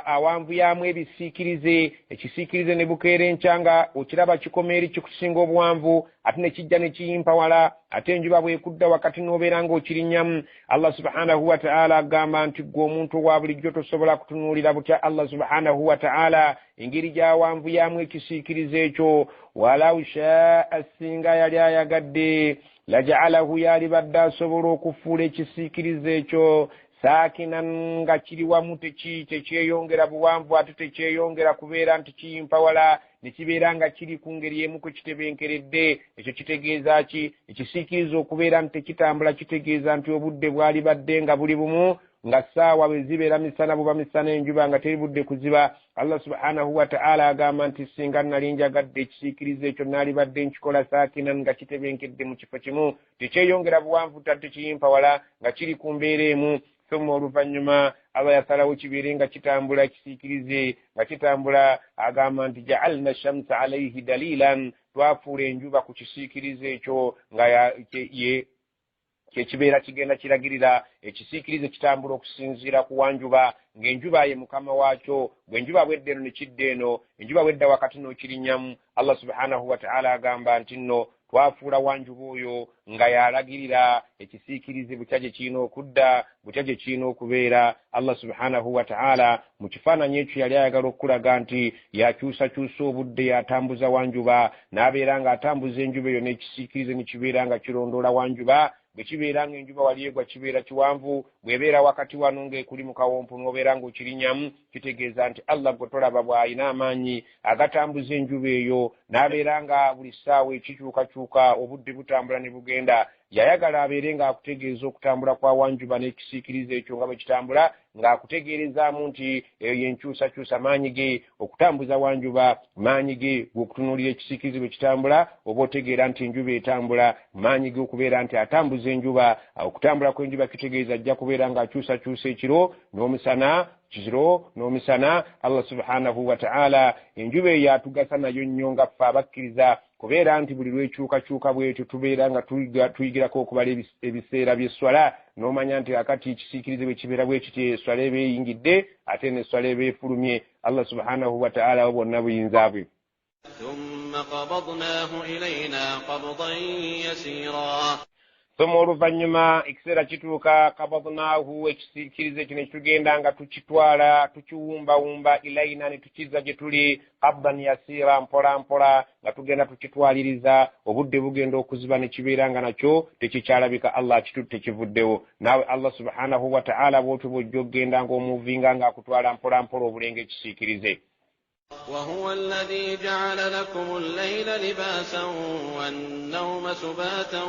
awanvuyaamu ebisiikirize, ekisiikirize ne bukeera enkya nga okiraba kikoma eri kikusinga obuwanvu, ate ne kijja ne kiyimpawala, ate enjuba bw'ekudda wakati n'obeera ng'okirinnyamu. Allah subhanahu wa ta'ala agamba nti ggwe omuntu owa bulijjo tosobola kutunuulira butya Allah subhanahu wa ta'ala engeri gy'awanvuyaamu ekisiikirize ekyo. Walau shaa, singa yali ayagadde, laja'alahu, yalibadde asobola okufuula ekisiikirize ekyo Saakinan nga kiri wamu, tekyeyongera buwanvu ate tekyeyongera kubeera nti kiyimpawala, ne kibeera nga kiri ku ngeri emu kwe kitebenkeredde. Ekyo kitegeeza ki? Ekisiikiriza okubeera nti tekitambula kitegeeza nti obudde bwali badde nga buli bumu, nga ssaawa bwe zibeera misana buba misana, enjuba nga teri budde kuziba. Allah subhanahu wa ta'ala agamba nti singa nali njagadde ekisiikiriza ekyo naalibadde nkikola saakinan nga kitebenkedde mu kifo kimu, tekyeyongera buwanvu tate tekiyimpawala, nga kiri ku mbeera emu. Thumma oluvannyuma Allah yasalawo kibeere nga kitambula, ekisiikirize nga kitambula. Agamba nti ja'alna shamsa alaihi dalilan, twafuula enjuba ku kisiikirize ekyo nga ye kyekibeera kigenda kiragirira. Ekisiikirize kitambula okusinziira ku wanjuba, ng'enjuba ye mukama waakyo. Bw'enjuba bwedda eno ne kidda eno, enjuba bwedda wakati n'okirinnyamu. Allah subhanahu wa ta'ala agamba nti nno twafuula wanjuba oyo nga yalagirira ekisiikirize butya gye kirina okudda, butya gye kirina okubeera. Allah subhanahu wa ta'ala mu kifaananyi ekyo yali ayagala okulaga nti yakyusakyusa obudde, yatambuza wanjuba n'abeera ng'atambuza enjuba eyo n'ekisiikirize ne kibeera nga kirondoola wanjuba. Bwe kibeera ng'enjuba wali egwa kibeera kiwanvu, bw'ebeera wakati wano ng'ekuli mu kawompo n'obeera ng'okirinnyamu, kitegeeza nti Allah gwe tolaba bw'alina amaanyi agatambuza enjuba eyo n'abeera nga buli ssaawa ekikyukakyuka, obudde butambula ne bugenda. Yayagala abeere ng'akutegeeza okutambula kwa wanjuba n'ekisiikirize ekyo nga bwe kitambula, ng'akutegeerezaamu nti eyo y'enkyusakyusa maanyi ge okutambuza wanjuba, maanyi ge g'okutunuulira ekisiikirize bwe kitambula, oba otegeera nti enjuba etambula, maanyi ge okubeera nti atambuza enjuba. Okutambula kw'enjuba kitegeeza ajja kubeera ng'akyusakyusa ekiro n'omusana, kiro n'omusana. Allah subhanahu wa ta'ala enjuba eyo atugasa nayo nnyo nga ffe abakkiriza, kubeera nti buli lwekyukakyuka bwetyo tubeera nga tuyigirako okubala ebiseera by'esswala, n'omanya nti akati ekisiikirize bwe kibeera bwe kiti esswala eba eyingidde ate n'esswala eba efulumye. Allah subhanahu wa ta'ala bwonna buyinza bwe. Thumma qabadnahu ilayna qabdan yasira. Thumma oluvannyuma ekiseera kituuka, qabadnahu, ekisiikirize kino ekitugenda nga tukitwala tukiwumbawumba, ilayna ne tukizza gye tuli, qabdan yasira, mpola mpola nga tugenda tukitwaliriza. Obudde bugenda okuziba ne kibeera nga nakyo tekikyalabika, Allah akitutte kivuddewo. Naawe Allah subhanahu wa ta'ala bw'otyo bw'ojja okugenda ng'omuvinga ng'akutwala mpola mpola obulenga ekisiikirize. وهو الذي جعل لكم الليل لباسا والنوم سباتا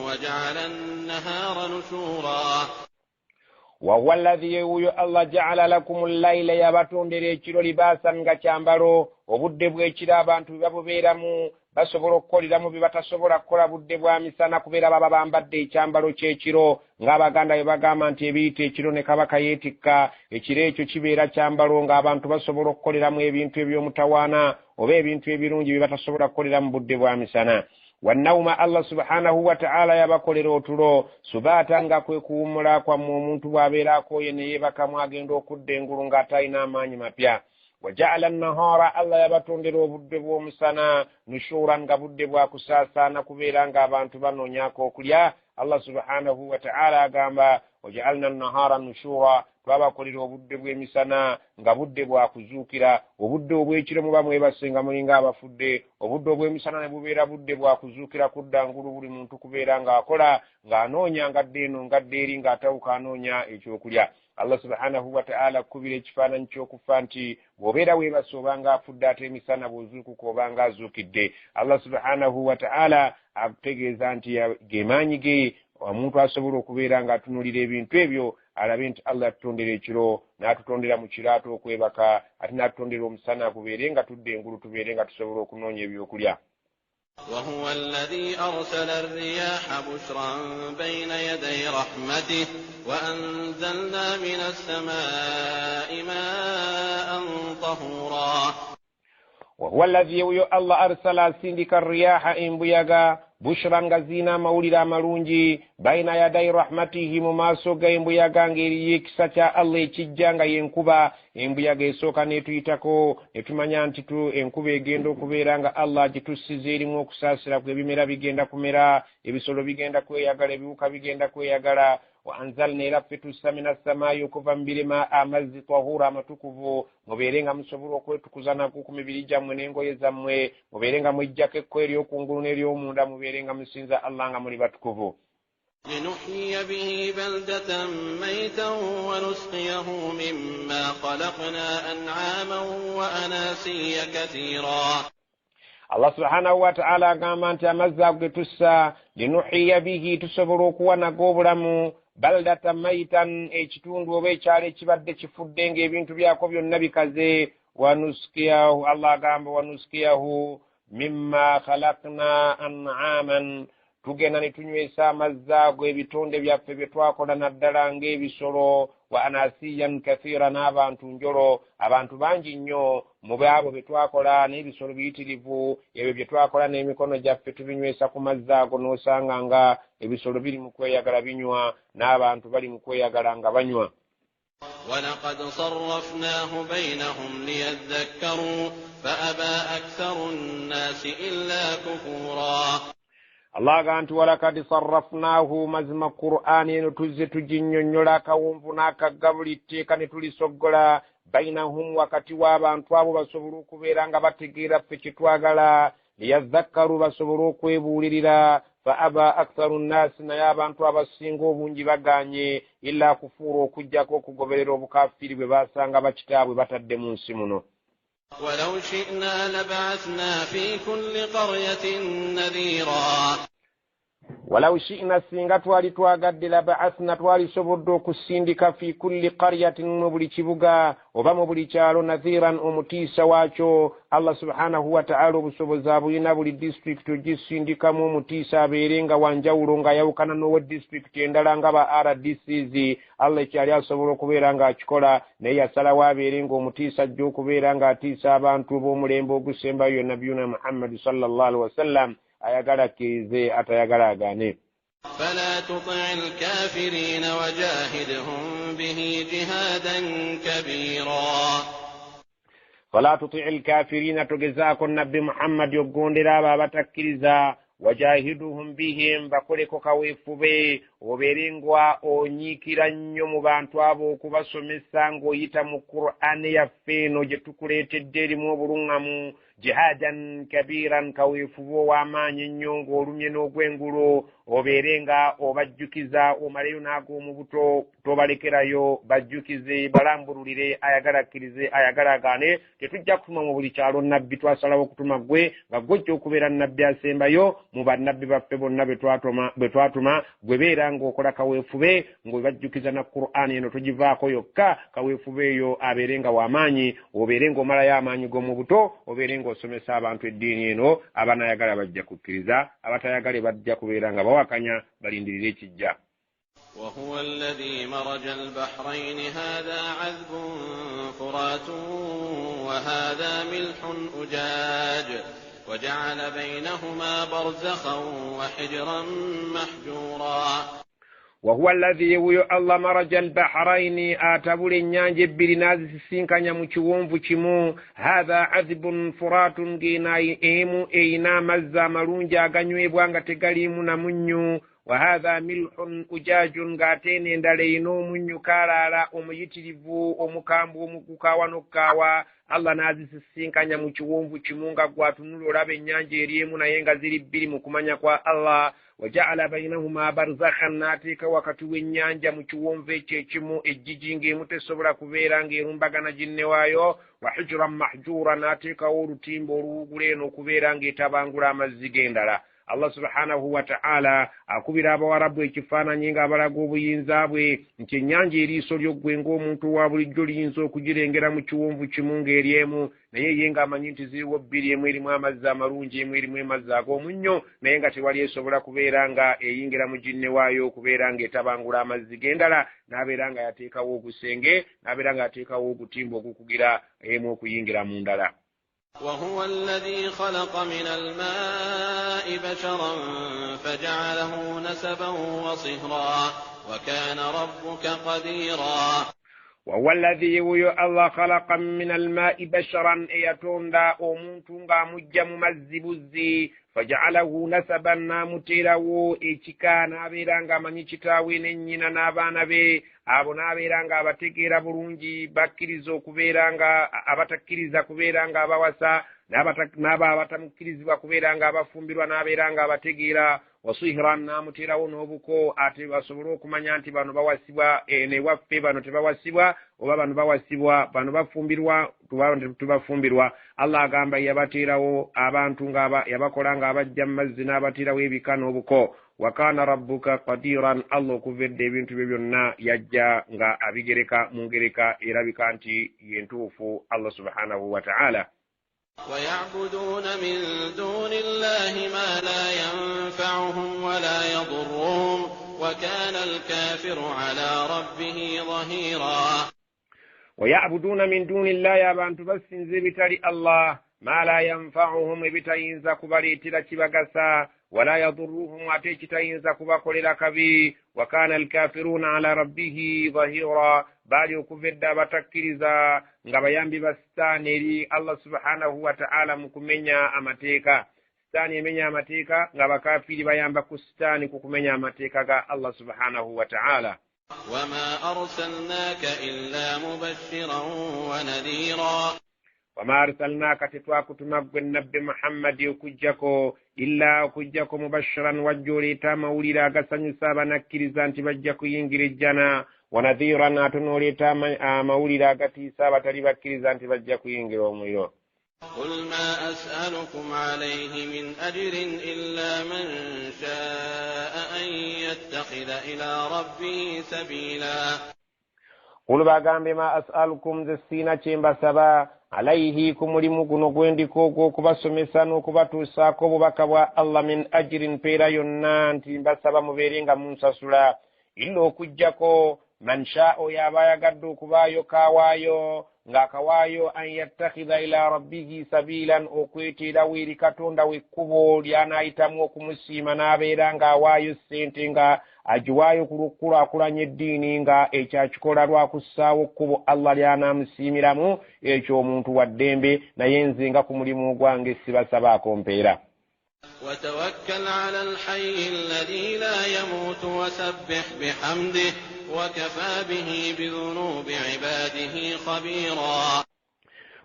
وجعل النهار نشورا. وهو الذي الله جعل لكم الليل yabatondera ekiro libaasa nga kyambalo. Obudde bw'ekiro abantu bwe babubeeramu basobola okukoleramu bye batasobola kukola budde bwa misana, kubeera baba bambadde ekyambalo ky'ekiro. Ng'Abaganda bwe bagamba nti ebiyita ekiro ne kabaka yeetikka, ekiro ekyo kibeera kyambalo ng'abantu basobola okukoleramu ebintu eby'omutawaana oba ebintu ebirungi bye batasobola kukoleramu budde bwa misana. Wannawuma Allah subhanahu wa ta'ala yabakolera otulo subaata nga kwe kuwummula kwammwe. Omuntu bw'abeera akooye ne yeebakamu agenda okudda engulu ng'atalina amaanyi mapya. Wajaala nahara, Allah yabatondera obudde bw'omusana nushuran, nga budde bwa kusaasaana kubeera ng'abantu banoonyaako okulya. Allah subhanahu wa ta'ala agamba wajaalna nahara nushura, twabakolera obudde bw'emisana nga budde bwa kuzuukira. Obudde obw'ekiro muba mwebase nga mulinga abafudde, obudde obw'emisana ne bubeera budde bwa kuzuukira kudda ngulu, buli muntu kubeera ng'akola ng'anoonya ngadde eno ngadde eri ng'atawuka anoonya ekyokulya. Allah subhanahu wa ta'ala akubira ekifaananyi ky'okufa nti bw'obeera weebase obanga afudde, ate emisana bw'ozuukuka obanga azuukidde. Allah subhanahu wa ta'ala akutegeeza nti ge maanyi ge omuntu asobola okubeera ng'atunuulira ebintu ebyo alabe nti Allah yatutondera ekiro n'atutondera mu kiro ate okwebaka, ate n'atutondera omusana kubeere nga tudda engulu tubeere nga tusobola okunoonya ebyokulya. وهو الذي أرسل الرياح بشرا بين يدي رحمته وأنزلنا من السماء ماء طهورا. وهو الذي الله أرسل سندك الرياح embuyaga bushra nga zirina amawulire amalungi baina yadai rahmatihi, mu maaso g'embuyaga ng'eriyo ekisa kya Allah ekijja nga y'enkuba. Embuyaga esooka n'etuyitako ne tumanya nti enkuba egenda okubeera nga Allah agitussiza erimu okusaasira kwe, ebimera bigenda kumera, ebisolo bigenda kweyagala, ebiwuka bigenda kweyagala. Wa anzalna, era ffe tussa, mina samaayi, okuva mu birema, amazzi tahura, amatukuvu, mubeere nga musobola okwetukuza nago ku mibiri gyammwe n'engoye zammwe, mubeere nga mweggyako ekko eryokungulu n'eryomunda, mubeere nga musinza Allah nga muli batukuvu. لنحيي به بلدة ميتا ونسقيه مما خلقنا أنعاما وأناسيا كثيرا. Allah subhanahu wataala agamba nti amazzi ago ge tussa, linuhiya bihi, tusobola okuwa nago obulamu, baldata maitan, ekitundu oba ekyalo ekibadde kifudde ng'ebintu byako byonna bikaze. Wanuskiyahu, Allah agamba wanuskiyahu mimma khalakna an'aman, tugenda ne tunywesa amazzi ago ebitonde byaffe bye twakola naddala ng'ebisolo, wa anasiyan kathira, n'abantu njolo, abantu bangi nnyo mu baabo bye twakola n'ebisolo biyitirivu, ebyo bye twakola n'emikono gyaffe tubinywesa ku mazzi ago, n'osanga nga ebisolo biri mu kweyagala binywa n'abantu bali mu kweyagala nga banywa. ولقد صرفناه بينهم ليذكروا فأبى أكثر الناس إلا كفورا. Allah agamba nti walakad sarrafnaahu, mazima Qur'ani eno tuzze tuginnyonnyola akawonvu n'akagga buli tteeka ne tulisoggola, bainahum, wakati w'abantu abo basobole okubeera nga bategeera ffe kye twagala, liyadhakkaru, basobole okwebuulirira, fa aba aktharu nnaasi, naye abantu abasinga obungi bagaanye, illa kufuura, okuggyako okugoberera obukafiiri bwe basanga bakitaabwe batadde mu nsi muno. ولو شئنا لبعثنا في كل قرية نذيرا. Walau shi'na, singa twali twagadde, labaathna, twalisobodde okusindika, fi kulli qaryatin, mu buli kibuga oba mu buli kyalo, nadhiran, omutiisa waakyo. Allah subhanahu wataala obusobozi abulina, buli disitulikiti ogisindikamu omutiisa abeere nga wanjawulo ng'ayawukana n'owa disitulikiti endala nga ba RDCs. Allah ekyali asobola okubeera ng'akikola, naye yasalawo abeere ng'omutiisa ajja okubeera ng'atiisa abantu b'omulembe ogusembayo, nabiyuna Muhammadi sallallahu alaihi wasallam. Ayagala akkirize, atayagala agaane. فلا تطع الكافرين وجاهدهم به جهادا كبيرا. Fala tutii lkafirina, togezaako nabbi Muhammadi okugondera abo abatakkiriza, wajahiduhum bihim, bakoleko kaweefube, obeere nga onyiikira nnyo mu bantu abo okubasomesa ng'oyita mu Qur'ani yaffe eno gye tukuleetedde erimu obuluŋŋamu, jihadan kabiran, kaweefube ow'amaanyi ennyo ng'olumye n'ogw'engulu, obeere nga obajjukiza, omaleyo n'ag'omu buto tobalekerayo, bajjukize, balambululire, ayagala akkirize, ayagala agaane. Tetujja kutuma mu buli kyalo nabbi, twasalawo okutuma ggwe nga ggwe ojja okubeera nabbi asembayo mu bannabbi baffe bonna be twatuma. Gwe beera ng'okola kaweefube ng'obajjukiza na Qur'ani eno, togivaako yokka, kaweefube eyo abeere nga w'amaanyi, obeere ng'omalayo amaanyi g'omu buto, obeere ng'osomesa abantu eddiini eno. Abanayagala bajja kukkiriza, abatayagale bajja kubeera nga bawakanya, balindirire ekijja. وهو الذي مرج البحرين هذا عذب فرات وهذا ملح أجاج وجعل بينهما برزخا وحجرا محجورا. Wahuwa allazi, wuyo Allah, maraja albahraini, atabula ennyanja ebbiri n'azisisinkanya mu kiwonvu kimu. Hatha azibun furatun, ng'eno emu eyina amazzi amalungi aganywebwa nga tegaliimu na munnyu, wa hatha milhun ujajun, ng'ate eno endala eyina omunnyu kaalaala omuyitirivu omukambwe omugukaawa n'okkaawa. Allah n'azisisinkanya mu kiwonvu kimu nga gwatunula olaba ennyanja eri emu naye nga ziri bbiri mu kumanya kwa Allah. Wajaala bainahuma barzakhan, n'ateeka wakati w'ennyanja mu kiwonvu ekyo ekimu ejjiji ng'emu tesobola kubeera ng'erumbagana ginne waayo. Wa hijuran mahjura, n'ateekawo olutimba oluwugula eno okubeera ng'etabangula amazzi g'endala. Allah subhanahu wa ta'ala akubira abawarabu ekifaananyi ng'abalaga obuyinza bwe nti ennyanja eriiso lyoggwe ng'omuntu wa bulijjo liyinza okugirengera mu kiwonvu kimu ng'eri emu, naye ye ng'amanyi nti ziriwo bbiri, emu erimu amazzi amalungi, emu erimu amazzi ag'omunnyo, naye nga tewali esobola kubeera nga eyingira mu ginne waayo okubeera ng'etabangula amazzi g'endala, n'abeera nga yateekawo ogusenge, n'abeera nga yateekawo ogutimba ogukugira emu okuyingira mu ndala. وهو الذي خلق من الماء بشرا فجعله نسبا وصهرا وكان ربك قديرا. وهو الذي الله خلق من الماء بشرا، eyatonda omuntu ng'amujja mu mazzi buzzi, Faja'alahu nasaban, n'amuteerawo ekika, n'abeera ng'amanyi kitaawe ne nnyina n'abaana be, abo n'abeera ng'abategeera bulungi, bakkiriza okubeera nga abatakkiriza kubeera nga abawasa, n'abo abatamukkirizibwa kubeera nga abafumbirwa, n'abeera ng'abategeera. Wasihran, n'amuteerawo n'obuko, ate basobole okumanya nti bano bawasibwa newaffe, bano tebawasibwa, oba bano bawasibwa, bano bafumbirwa, tubafumbirwa. Allah agamba yabateerawo abantu nga yabakola ng'abajja mu mazzi, n'abateerawo ebika n'obuko. Wa kana rabbuka qadiran, Allah okuva edda ebintu bye byonna yajja nga abigereka mu ngereka erabika nti yentuufu Allah subhanahu wa ta'ala. ويعبدون من دون الله ما لا ينفعهم ولا يضرهم وكان الكافر على ربه ظهيرا. ويعبدون من دون الله, abantu basinza ebitali Allah, ma la yanfa'uhum, ebitayinza kubaleetera kibagasa, wala yadurruhum, ate ekitayinza kubakolera kabi. Wa kana alkafiruna ala rabbihi dhahira, baali okuva edda abatakkiriza nga bayambi ba sitaani eri Allah subhanahu wa ta'ala mu kumenya amateeka. Sitaani emenya amateeka, ng'abakafiiri bayamba ku sitaani ku kumenya amateeka ga Allah subhanahu wa ta'ala. Wama arsalnaka illa mubashiran wa nadhira. Wama arsalnaka, tetwakutuma ggwe Nabbi Muhammadi okuggyako illa okuggyako mubashiran, wajja oleeta amawulire agasanyusa abanakkiriza nti bajja kuyingira ejjana, wa nadhiran, ate n'oleeta amawulire agatiisa abatali bakkiriza nti bajja kuyingira omuliro. Qul ma as'alukum alayhi min ajrin illa man sha'a an yattakhidha ila rabbihi sabila. Qul, bagambe, ma as'alukum, nze siina kye mbasaba, alaihi, ku mulimu guno gwendiko ogw'okubasomesa n'okubatuusaako obubaka bwa Allah, min ajirin, mpeera yonna nti mbasaba mubeere nga munsasula, illa okuggyako man shaa, oyo aba ayagadde okubaayo kaawaayo ng'akawaayo, an yattakhidha ila rabbihi sabilan, okweteerawo eri Katonda w'ekkubo ly'anaayitamu okumusiima, n'abeera ng'awaayo ssente nga agiwaayo ku lw'okukulaakulanya eddiini, nga ekyakikola lwakussaawo kkubo Allah ly'anaamusiimiramu. Ekyo omuntu wa ddembe, naye nze nga ku mulimu gwange sibasabaako mpeera. وتوكل على الحي الذي لا يموت وسبح بحمده وكفى به بذنوب عباده خبيرا.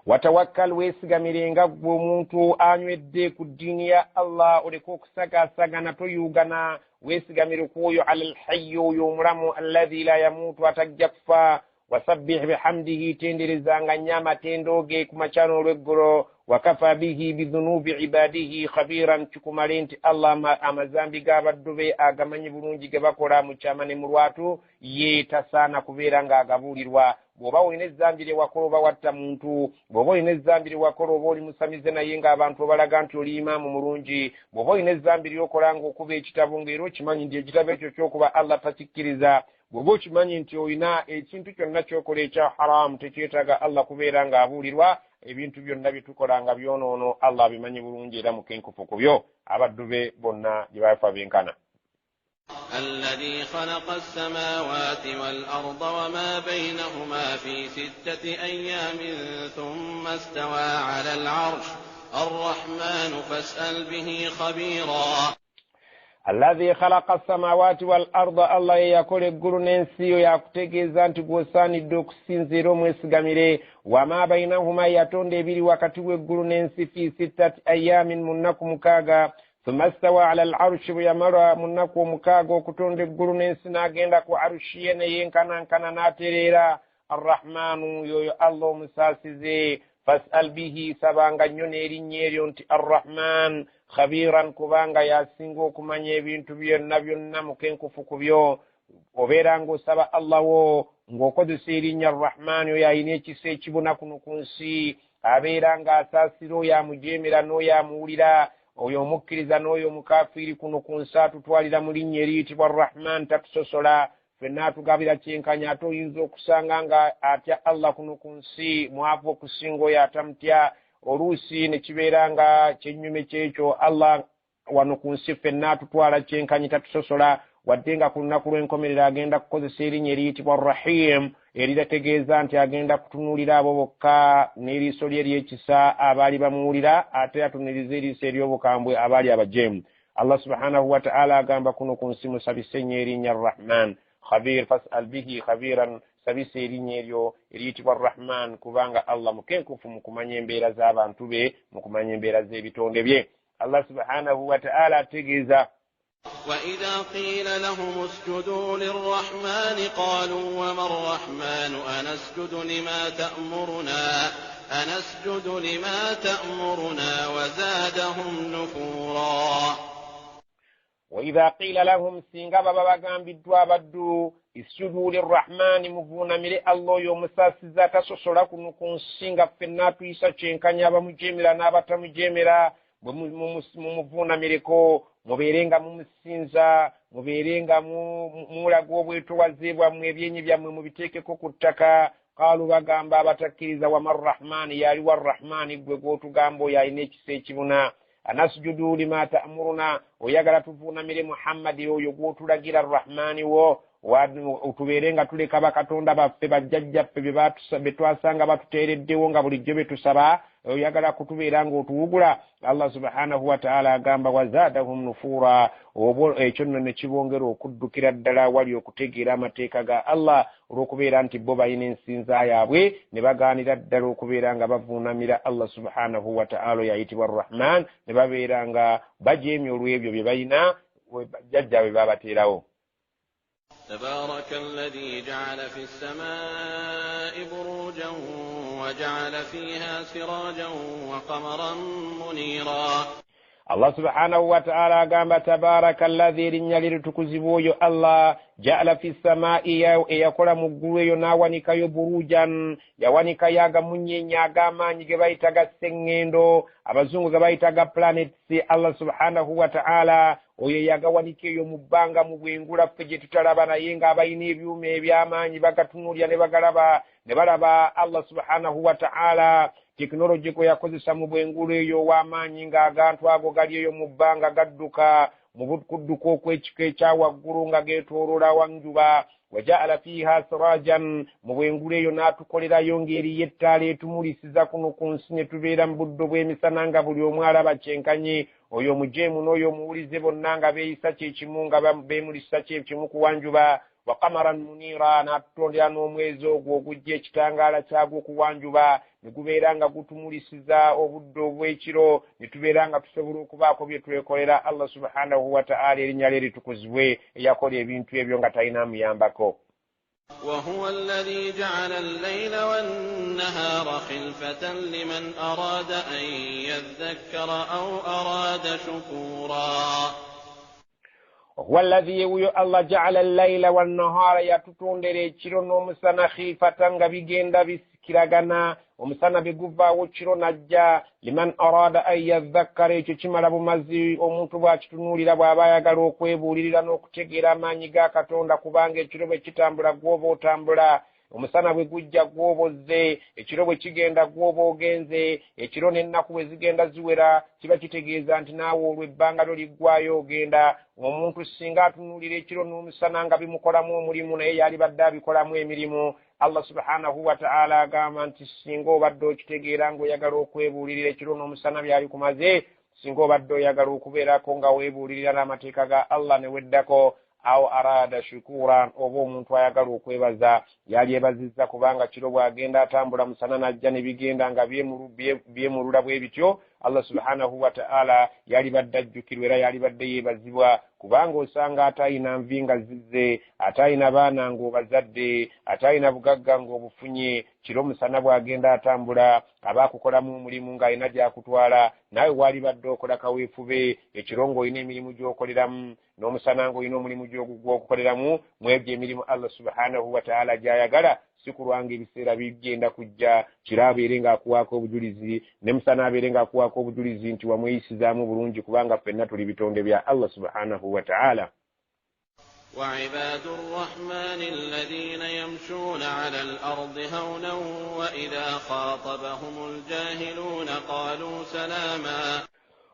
Watawakkal, weesigamirenga ggwe omuntu anywedde ku ddiini ya Allah, oleke okusagaasagana, toyuugana, weesigamire ku oyo ala alhayyi, oyo omulamu, alladhi la yamuutu, atajja kufa. Wasabbih bihamdihi, tenderezanga nnyo amatendo ge ku makya n'olweggulo. Wakafa bihi bidhunubi ibadihi khabiran, kikumale nti Allah amazambi g'abaddu be agamanyi bulungi ge bakola mu kyama ne mu lwatu, ye tasaana kubeera ng'agabuulirwa. Bw'oba olina ezzambi lye wakola, oba watta muntu, bw'oba olina ezzambi lye wakola, oba oli musamize naye ng'abantu obalaga nti oli imaamu mulungi, bw'oba olina ezzambi ly'okola ng'okuba ekitabo ng'era okimanyi nti ekitabo ekyo ky'okuba Allah takikkiriza, bw'oba okimanyi nti olina ekintu kyonna ky'okola ekya haramu, tekyetaaga Allah kubeera ng'abuulirwa. Ebintu byonna bye tukola nga byonoono Allah abimanyi bulungi era mukenkufu ku byo, abaddu be bonna gye bafa benkana. الذي خلق السماوات والأرض وما بينهما في 6 أيام ثم استوى على العرش الرحمن فاسأل به خبيرا. Alladhi khalaqa as-samawati wal arda, Allah ye yakola eggulu n'ensi, yo yakutegeeza nti gw'osaanidde okusinziira omwesigamire. Wama bainahuma, yatonda ebiri wakati w'eggulu n'ensi, fi 6 ayamin, mu nnaku 6. Thumma stawa ala al-arshi, bwe yamala mu nnaku 6 okutonda eggulu n'ensi, n'agenda ku arushi ye ne yenkanankana n'atereera. Arrahmanu, yoyo Allah omusaasize. Fas'al bihi, sabanga nnyo n'erinnya eryo nti Arrahman, khabiran, kubanga yasinga okumanya ebintu byonna byonna mukenkufu ku byo. Obeera ng'osaba Allah wo ng'okozesa erinnya Arrahman, oyo alina ekisa ekibuna kuno ku nsi, abeera ng'asaasira oyo amujeemera n'oyo amuwulira, oyo omukkiriza n'oyo omukafiiri kuno ku nsi, atutwalira mu linnya eriyitibwa Arrahman, tatusosola, ffenna atugabira kyenkanya. Ate oyinza okusanga nga atya Allah kuno ku nsi mwavu okusinga oyo atamutya, oluusi ne kibeera nga kyennyume kyekyo. Allah wano ku nsi ffenna atutwala kyenkanyi, tatusosola. Wadde nga ku lunaku lw'enkomerero agenda kukozesa erinnya eriyitibwa Rahim, erirategeeza nti agenda kutunuulira abo bokka n'eriiso lye ery'ekisa abaali bamuwulira, ate atunuuliza eriiso ery'obukambwe abaali abajeemu. Allah subhanahu wataala agamba kuno ku nsi musabise nnyo erinnya Rahman. Khabir, fasal bihi khabiran, sabisa erinnya eryo eriyitibwa Rahman, kubanga Allah mukenkufu mu kumanya embeera z'abantu be, mu kumanya embeera z'ebitonde bye. Allah subhanahu wataala ategeeza وإذا قيل لهم اسجدوا للرحمن قالوا وما الرحمن أنسجد لما تأمرنا وزادهم نفورا. وإذا قيل لهم singa baba bagambiddwa abaddu isjudu lirrahmani, muvuunamire Allah oyo omusaasiza atasosola kuno ku nsi nga ffenna atuyisa kyenkanya abamujeemera n'abatamujeemera, bwe mumuvuunamireko, mubeere nga mumusinza, mubeere nga mulaga obwetowaze bwammwe, ebyenyi byammwe mubiteekeko ku ttaka. Qaalu, bagamba abatakkiriza, wama rrahmaani, yali wa rrahmaani gwe gw'otugamba oyo alina ekisa ekibuna, anasjudu lima ta'muruna, oyagala tuvuunamire Muhammadi oyo gw'otulagira rrahmaani wo, tubeere nga tuleka bakatonda baffe bajjajjaffe be twasanga batuteereddewo nga bulijjo be tusaba, oyagala kutubeera ng'otuwugula. Allah subhanahu wataala agamba wazaadahum nufuura, oba ekyo nno ne kibongera okuddukira ddala wali okutegeera amateeka ga Allah, olw'okubeera nti bo balina ensinza yaabwe ne bagaanira ddala okubeera nga bavuunamira Allah subhanahu wataala oyo ayitibwa Rahman, ne babeera nga bajeemye olw'ebyo bye balina bajjajjaabwe babateerawo. تبارك الذي جعل في السماء بروجا وجعل فيها سراجا وقمرا منيرا. Allah subhanahu wataala agamba tabaraka alladhi, erinnya liritukuzibwa oyo Allah, jaala fi ssamaa'i, eyakola mu ggulu eyo n'awanikayo burujan, yawanikayo agamunyenye ag'amaanyi ge bayita ga sseŋŋendo, abazungu ge bayita ga planets. Allah subhanahu wataala oyo yagawanika eyo mu bbanga mu bwengula ffe gye tutalaba, naye ng'abalina ebyuma eby'amaanyi bagatunuulira ne bagalaba ne balaba Allah subhanahu wataala tekinologi kwe yakozesa mu bwengulu eyo ow'amaanyi, ng'agantu ago gali eyo mu bbanga gadduka mu kudduka okw'ekika ekya waggulu nga geetooloola wanjuba. Wajaala fiiha sirajan, mu bwengulu eyo n'atukolerayo ng'eriyo ettaala etumulisiza kuno ku nsi ne tubeera mu buddo bw'emisana nga buli omu alaba kyenkanyi, oyo omujeemu n'oyo omuwulize bonna nga beeyisa kyekimu, nga beemulisa kyekimu ku wanjuba. Wa qamaran munira, n'atutondera n'omwezi ogwo ogujja ekitangaala kyagwo ku wanjuba ne gubeera nga gutumulisiza obudde obw'ekiro ne tubeera nga tusobola okubaako bye twekolera. Allah subhanahu wataala erinnya lye litukuzibwe eyakola ebintu ebyo nga talina amuyambako. وهو الذي جعل الليل والنهار خلفة لمن أراد أن يذكر أو أراد شكورا. Huwa alladhi, wuyo Allah, jaala allaila wannahara, yatutondera ekiro n'omusana, khilfatan, nga bigenda bisikiragana, omusana bwe guvaawo kiro najja. Liman arada an yadhakkara, ekyo kimala bumazi omuntu bw'akitunuulira bw'aba ayagala okwebuulirira n'okutegeera amaanyi ga Katonda, kubanga ekiro bwe kitambula gw'oba otambula, omusana bwe gujja gw'oba ozze, ekiro bwe kigenda gw'oba ogenze, ekiro n'ennaku bwe zigenda ziwera kiba kitegeeza nti naawe olwo ebbanga lyo liggwayo ogenda. Omuntu singa atunuulira ekiro n'omusana nga bimukolamu omulimu, naye yalibadde abikolamu emirimu. Allah subhanahu wataala agamba nti singa obadde okitegeera ng'oyagala okwebuulirira ekiro n'omusana byali kumaze, singa obadde oyagala okubeerako nga weebuulirira n'amateeka ga Allah ne weddako, awo arada shukura, oba omuntu ayagala okwebaza yalyebazizza, kubanga kiro bw'agenda atambula musana najja ne bigenda nga byemulula bwe bityo. Allah subhanahu wataala yalibadde ajjukirwa era yalibadde yeebazibwa, kubanga osanga atayina nvi nga zizze, atayina baana ng'obazadde, atayina bugagga ng'obufunye, kiro musana bw'agenda atambula aba akukolamu omulimu ng'alina gy'akutwala, naawe walibadde okola kaweefube ekiro ng'olina emirimu gy'okoleramu n'omusana ng'olina omulimu gw'okukoleramu. Mu ebyo emirimu Allah subhanahu wataala gy'ayagala, si kulwanga ebiseera bigenda kujja kiro abeere ng'akuwaako obujulizi ne musana abeere ng'akuwaako obujulizi nti wamweyisizaamu bulungi, kubanga ffenna tuli bitonde bya Allah subhanahu wataala. وعباد الرحمن الذين يمشون على الأرض هونا وإذا خاطبهم الجاهلون قالوا سلاما.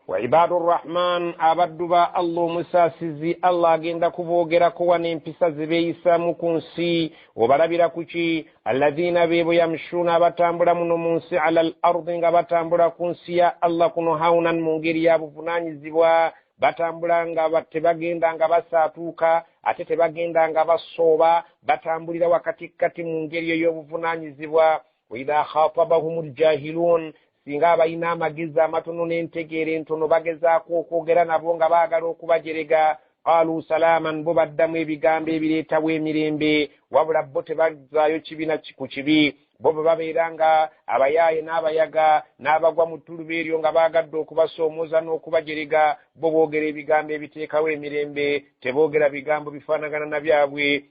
Wa ibaadu rrahman, abaddu ba Allah omusaasizi, Allah agenda kuboogerako wano empisa ze beeyisaamu ku nsi. Obalabira ku ki? Alladhiina, beebo, yamshuuna, abatambula muno mu nsi, ala al ardi, nga batambula ku nsi ya Allah kuno, haunan, mu ngeri ya buvunaanyizibwa. Batambula nga tebagenda nga basaatuuka, ate tebagenda nga basooba, batambulira wakatikkati mu ngeri ey'obuvunaanyizibwa. Wa idha khatabahum ljahiluun, singa abalina amagezi amatono n'entegeera entono bagezaako okwogera nabo nga baagala okubajerega, qaalu salaaman, bo baddamu ebigambo ebireetawo emirembe, wabula bo tebazaayo kibina ku kibi. Bo bwe babeera nga abayaaye n'abayaga n'abagwa mu ttuluba eryo nga baagadde okubasoomooza n'okubajerega, bo boogera ebigambo ebiteekawo emirembe, teboogera bigambo bifaanagana na byabwe.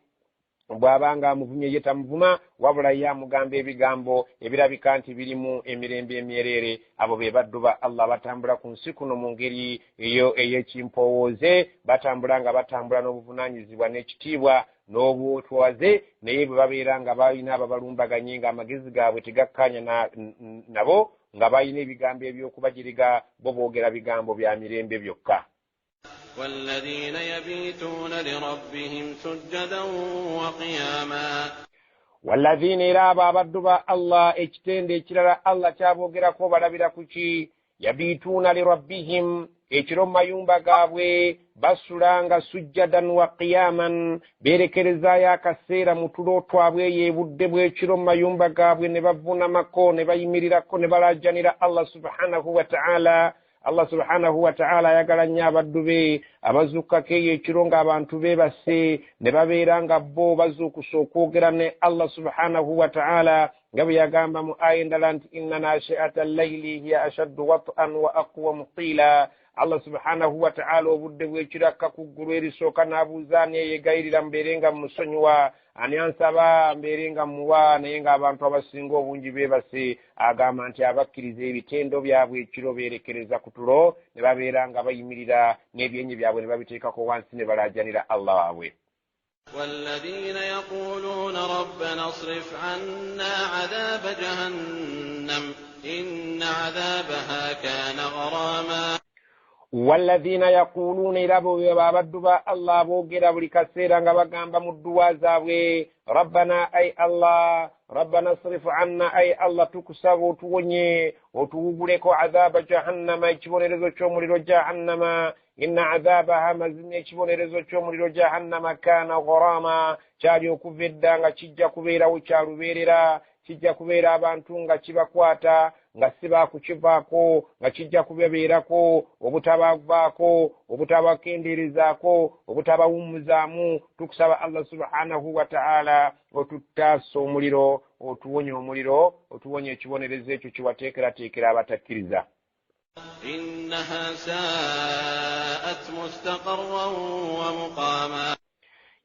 Bw'abanga amuvumye, ye tamuvuma, wabula ye amugamba ebigambo ebirabika nti birimu emirembe emyereere. Abo be baddu ba Allah batambula ku nsi kuno mu ngeri eyo ey'ekimpowooze, batambula nga batambula n'obuvunaanyizibwa n'ekitiibwa n'obutwaze. Naye bwe babeera nga balina ababalumbaganye ng'amagezi gaabwe tegakkaanya nabo, nga balina ebigambo eby'okubajiriga, bo boogera bigambo bya mirembe byokka. والذين يبيتون لربهم سجدا وقياما. Walladhiina, era abo abaddu ba Allah, ekitendo ekirala Allah kyaboogerako, balabira ku ki? Yabiituuna lirabbihim, ekiro mu mayumba gaabwe basula nga sujjadan wa qiyaman, beerekerezaayo akaseera mu tulo twabwe eyo ebudde bw'ekiro mu mayumba gaabwe, ne bavunamako, ne bayimirirako, ne balajanira Allah subhanahu wa ta'ala. Allah subhanahu wa ta'ala ayagala nnyo abaddu be abazuukako eyo ekiro ng'abantu beebase, ne babeera nga bo bazuukusa okwogera ne Allah subhanahu wa ta'ala, nga bwe yagamba mu aya endala nti inna nashi'ata llaili hiya ashaddu wat'an wa aqwamu qiila. Allah subhanahu wa ta'ala obudde bw'ekiro akka ku ggulu erisooka n'abuuza, ani eyegayirira mbeere nga mmusonyiwa, ani ansaba mbeere nga mmuwa? Naye ng'abantu abasinga obungi beebase. Agamba nti abakkiriza ebitendo byabwe ekiro beerekereza ku tulo, ne babeera nga bayimirira n'ebyenyi byabwe ne babiteekako wansi, ne balaajanira Allah waabwe. والذين يقولون ربنا اصرف عنا عذاب جهنم إن عذابها كان غراما. Walladhiina yaquluuna, era bo abaddu ba Allah boogera buli kaseera nga bagamba mu dduwa zaabwe, rabbana, ay Allah, rabbana srifu anna, ay Allah, tukusaba otuwonye, otuwuguleko, azaba jahannama, ekibonerezo ky'omuliro jahannama, inna azabaha, mazima ekibonerezo ky'omuliro jahannama, kaana gharama, kyali okuva edda nga kijja kubeerawo kyalubeerera, kijja kubeera abantu nga kibakwata nga si baakukivaako, nga kijja kubabeerako obutabavaako, obutabakendeerezaako, obutabawummuzaamu. Tukusaba Allah subhanahu wa ta'ala otutaasa omuliro, otuwonye omuliro, otuwonye ekibonerezo ekyo kiwateekerateekera abatakkiriza. إنها ساءت مستقرا ومقاما.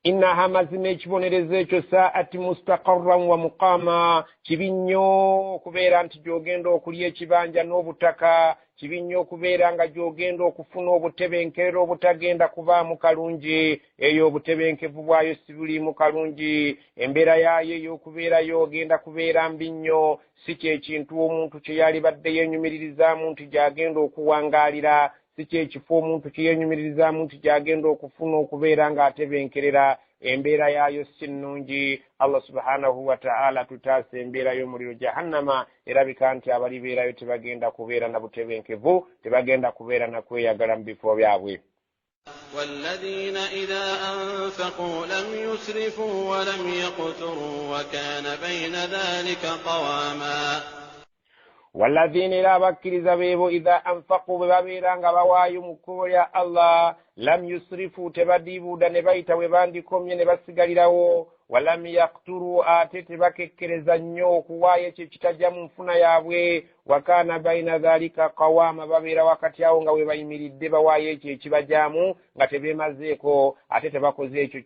Innaha, mazima ekibonerezo ekyo, saati mustaqarran wa muqama, kibi nnyo okubeera nti gy'ogenda okulya ekibanja n'obutaka, kibi nnyo okubeera nga gy'ogenda okufuna obutebenkerero obutagenda kubaamu kalungi. Eyo obutebenkevu bwayo si buliimu kalungi, embeera yaayo ey'okubeerayo ogenda kubeera mbi nnyo. Si kyekintu omuntu kye yalibadde yeenyumiririzaamu nti gy'agenda okuwangaalira, si kyekifo omuntu kye yeenyumiririzaamu nti gy'agenda okufuna okubeera ng'atebenkerera. Embeera yaayo si nnungi. Allah subhanahu wa ta'ala tutaasa embeera y'omuliro jahannama. Erabika nti abalibeerayo tebagenda kubeera na butebenkevu, tebagenda kubeera na kweyagala mu bifo byabwe. والذين إذا أنفقوا لم يسرفوا ولم يقتروا وكان بين ذلك قواما. Walladhiina, era abakkiriza beebo, idha anfaqu, bwe babeera nga bawaayo mu kkubo lya Allah, lam yusrifu, tebadiibuuda ne bayita bwe bandikomye ne basigalirawo, walam yakturu, ate tebakekkereza nnyo okuwaayo ekyo ekitajja mu nfuna yaabwe, wakaana baina dhalika qawama, babeera wakati awo nga we bayimiridde, bawaayo ekyo ekibajaamu nga tebeemazeeko, ate tebakoze ekyo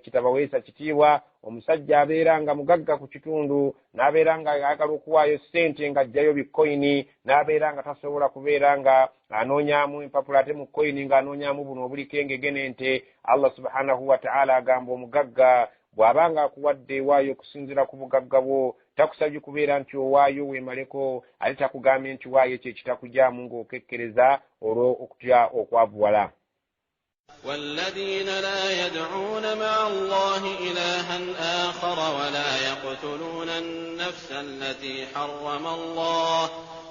kitabaweesa kitiibwa. Omusajja abeera nga mugagga ku kitundu n'abeera nga ayagala okuwaayo ssente ng'aggyayo bikoyini, n'abeera nga tasobola kubeera nga anoonyaamu empapula, ate mu koyini ng'anoonyaamu buno obuliko engege n'ente. Allah subhanahu wa ta'ala agamba omugagga Bw'aba nga akuwadde, waayo okusinziira ku bugagga bwo. Takusabye kubeera nti owaayo weemaleko, ate takugambye nti waayo ekyo ekitakujaamu ng'okekkereza olwo okutya okwavuwala. والذين لا يدعون مع الله إلها آخر ولا يقتلون النفس التي حرم الله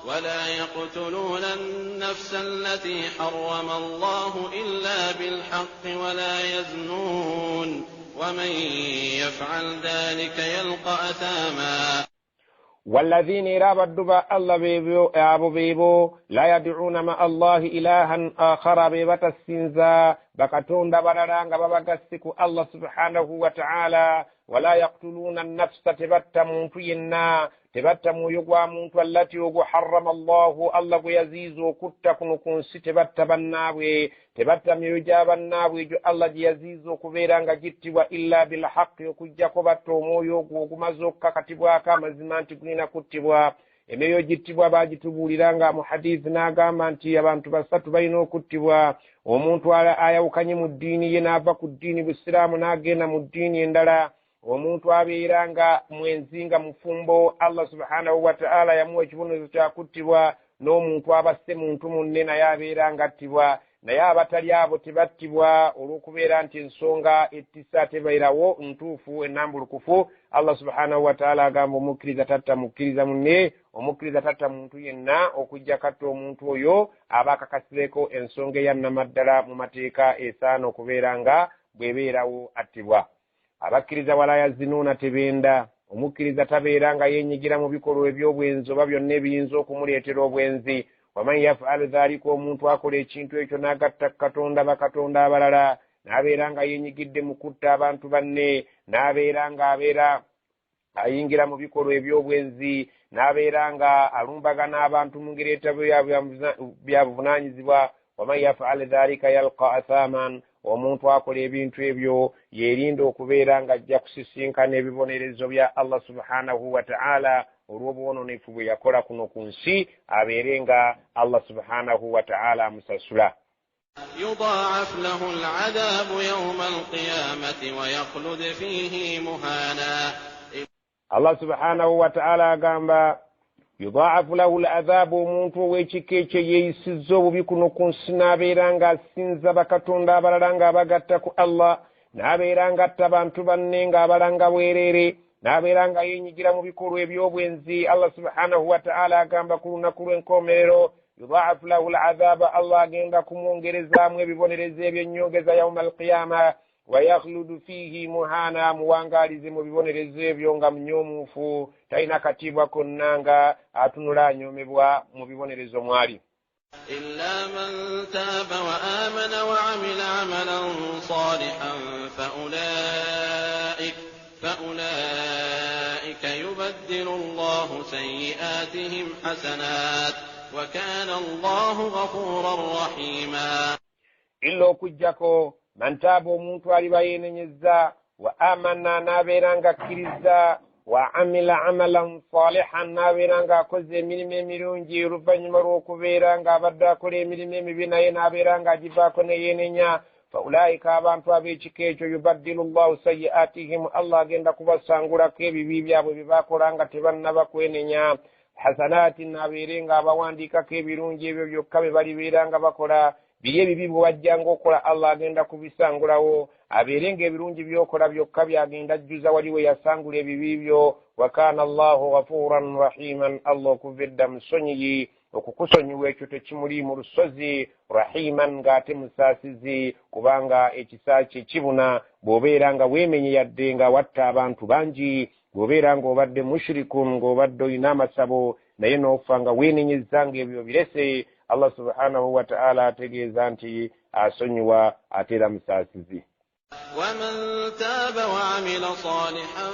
ولا يقتلون النفس التي حرم الله إلا بالحق ولا يزنون ومن يفعل ذلك يلقى أثاما. والذين era abaddu ba Allah bebo abo bebo la yad'una ma Allahi ilahan akhara, be batasinza bakatonda balala nga babagasse ku Allah subhanahu wa ta'ala. Wala yaqtuluna an-nafsa, tebatta muntu yenna, tebatta mwoyo gwa muntu, allati ogwo harrama Allahu, Allah gwe yaziiza okutta kuno ku nsi. Tebatta bannaabwe, tebatta myoyo gya bannaabwe egyo Allah gye yaziiza okubeera nga gittibwa, illa bilhaqi, okuggyako batta omwoyo ogwo ogumaze okukakatibwako amazima nti gulina kuttibwa. Emyoyo gittibwa baagitubuulira nga mu hadithi n'agamba nti abantu basatu balina okuttibwa: omuntu ayawukanye mu ddiini ye n'ava ku ddiini busiraamu n'agenda mu ddiini endala, omuntu abeera nga mwenzi nga mufumbo, Allah subhanahu wa ta'ala yamuwa ekibonerezo kyakuttibwa, n'omuntu abasse muntu munne naye abeera nga attibwa. Naye abatali abo tebattibwa olw'okubeera nti ensonga ettisa tebeerawo ntuufu ennambulukufu. Allah subhanahu wa ta'ala agamba omukkiriza tatta mukkiriza munne, omukkiriza tatta muntu yenna okuggyako atta omuntu oyo aba akakasireko ensonga eyannamaddala mu mateeka esaana okubeera nga bw'ebeerawo attibwa. Abakkiriza wala yazinuuna, tebenda. Omukkiriza tabeera nga yeenyigira mu bikolwa eby'obwenzi oba byonna ebiyinza okumuleetera obwenzi. Waman yafalu dhalika, omuntu akola ekintu ekyo n'agatta Katonda bakatonda abalala, n'abeera nga yeenyigidde mu kutta abantu banne, n'abeera ng'abeera ayingira mu bikolwa eby'obwenzi, n'abeera nga alumbagana abantu mu ngeri etali bya buvunaanyizibwa. Waman yafalu dhalika yalqa athaman, omuntu akola ebintu ebyo yeerinda okubeera ng'ajja kusisinkana ebibonerezo bya Allah subhanahu wa ta'ala olw'obwononefu bwe yakola kuno ku nsi, abeere nga Allah subhanahu wa ta'ala amusasula. يضاعف له العذاب يوم القيامة ويخلد فيه مهانا. Allah subhanahu wa ta'ala agamba yudaafu lahu l-adhaabu, omuntu ow'ekika ekyo yeeyisizza obubi kuno ku nsi n'abeera ng'asinza bakatonda abalala ng'abagatta ku Allah, n'abeera ng'atta bantu banne ng'abalanga bwereere, n'abeera nga yeenyigira mu bikolwa eby'obwenzi. Allah subhanahu wa ta'ala agamba ku lunaku lw'enkomerero yudaafu lahu l-adhaaba, Allah agenda kumwongerezaamu ebibonerezo ebyennyongeza yauma alqiyama, wayakhludu fiihi muhana, muwangaalize mu bibonerezo ebyo nga munyoomuufu, talina katiibwa konna, nga atunula anyoomebwa mu bibonerezo mwali. إلا من تاب وآمن وعمل عملا صالحا فأولئك يبدل الله سيئاتهم حسنات وكان الله غفورا رحيما. Illa, okuggyako, man taaba, omuntu aliba yeenenyezza, wa amana, n'abeera nga akkiriza, wa amila amalan salihan, n'abeera ng'akoze emirimu emirungi oluvannyuma lw'okubeera ng'abadde akola emirimu emibi naye n'abeera ng'agivaako ne yeenenya. Fa ulaika, abantu ab'ekika ekyo, yubaddilu llahu sayiatihim, Allah agenda kubasangulako ebibi byabwe bye baakola nga tebannaba kwenenya, hasanaatin, abeere ng'abawandiikako ebirungi ebyo byokka bye balibeera nga bakola. Biri ebibi bwe wajjanga okola Allah agenda kubisangulawo, abeere ng'ebirungi by'okola byokka byagenda ajjuza wali we yasangula ebibi byo. Wa kaana Allahu ghafuran rahiman, Allah okuva edda musonyiyi, okukusonyiwa ekyo tekimuli mu lusozi, rahiman, ng'ate musaasizi, kubanga ekisa kye kibuna. Bw'obeera nga weemenye yadde nga watta abantu bangi, bw'obeera ng'obadde mushrikun, ng'obadde olina amasabo, naye n'ofa nga weenenyezza ng'ebyo birese, Allah subhanahu wa ta'ala ategeeza nti asonyiwa ate era musaasizi. ومن تاب وعمل صالحا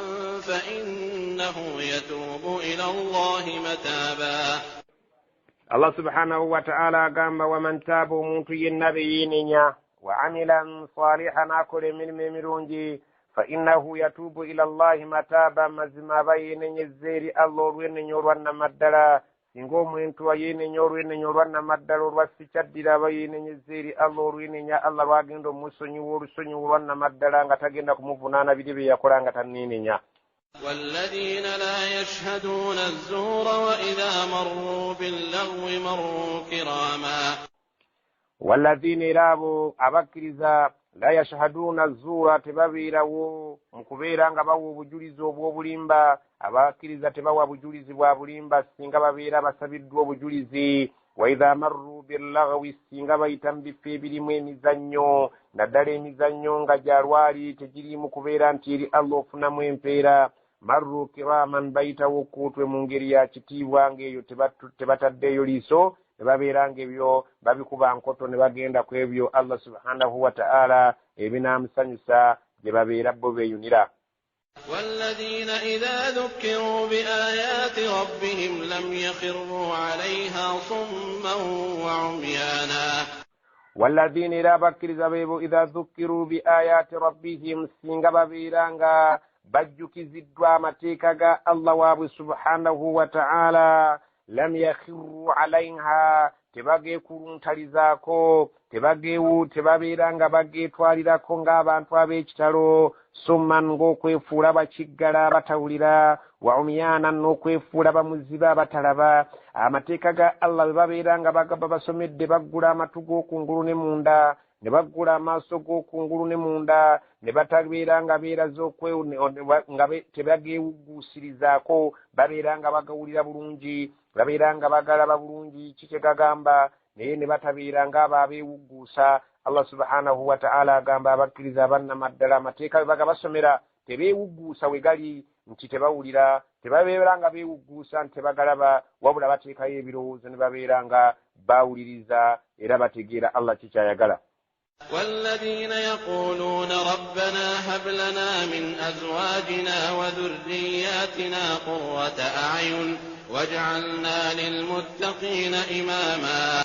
فإنه يتوب إلى الله متابا. Allah subhanahu wa ta'ala agamba waman taaba, omuntu yenna be yeenenya, wa amila salihan, akola emirimu emirungi, fa innahu yatuubu ila llahi mataaba, mazima aba yeenenyezza eri Allah olwenenya olwannamaddala. Singa omuntu ayeenenya olwenenya olwannamaddala olwa sikyaddira, aba yeenenyeza eri Allah olwenenya Allah lwagenda omusonyiwa olusonyiwa olwannamaddala nga tagenda kumuvunaana biri bye yakola nga tanneenenya. والذين لا يشهدون الزور وإذا مروا باللغو مروا كراما. Walladhiina, era abo abakkiriza, la yashhaduuna zuura, tebabeerawo mu kubeera nga bawa obujulizi obw'obulimba. Abakkiriza tebawa bujulizi bwa bulimba singa babeera basabiddwa obujulizi. Waidha marru billagwi, singa bayita mu bifo ebirimu emizannyo, naddala emizannyo nga gyalwali tegiriimu kubeera nti eri Allah ofunamu empeera, marru kiraman, bayitawo kuutwe mu ngeri ya kitiibwa, ng'eyo tebataddeeyo liiso, ne babeera ng'ebyo babikuba nkoto ne bagenda ku ebyo Allah subhanahu wa ta'ala ebinaamusanyusa gye babeera bo beeyunira. والذين إذا ذكروا بآيات ربهم لم يخروا عليها صما وعميانا. Walladhiina, era abakkiriza beebo, idha dhukkiruu biayaati rabbihim, singa babeera nga bajjukiziddwa amateeka ga Allah waabwe subhanahu wa ta'ala, lam yakhirru alaiha, tebageekuluntalizaako, tebageewu, tebabeera nga bageetwalirako ng'abantu ab'ekitalo, summan, ng'okwefuula bakiggala batawulira, wa umyaana, n'okwefuula bamuziba abatalaba. Amateeka ga Allah bwe babeera nga babasomedde, baggula amatu g'okungulu ne munda, ne baggula amaaso g'okungulu ne munda, ne batabeera nga beeraza nga tebageewugguusirizaako, babeera nga bagawulira bulungi, babeera nga bagalaba bulungi ki kye gagamba, naye ne batabeera ng'abo abeewugguusa. Allah subhanahu wa ta'ala agamba abakkiriza abannamaddala, amateeka bwe bagabasomera tebeewugguusa we gali nti tebawulira, tebabeera nga beewugguusa nti tebagalaba, wabula bateekayo ebirowoozo ne babeera nga bawuliriza era bategeera Allah kikyayagala. والذين يقولون ربنا هب لنا من أزواجنا وذرياتنا قرة أعين واجعلنا للمتقين إماما.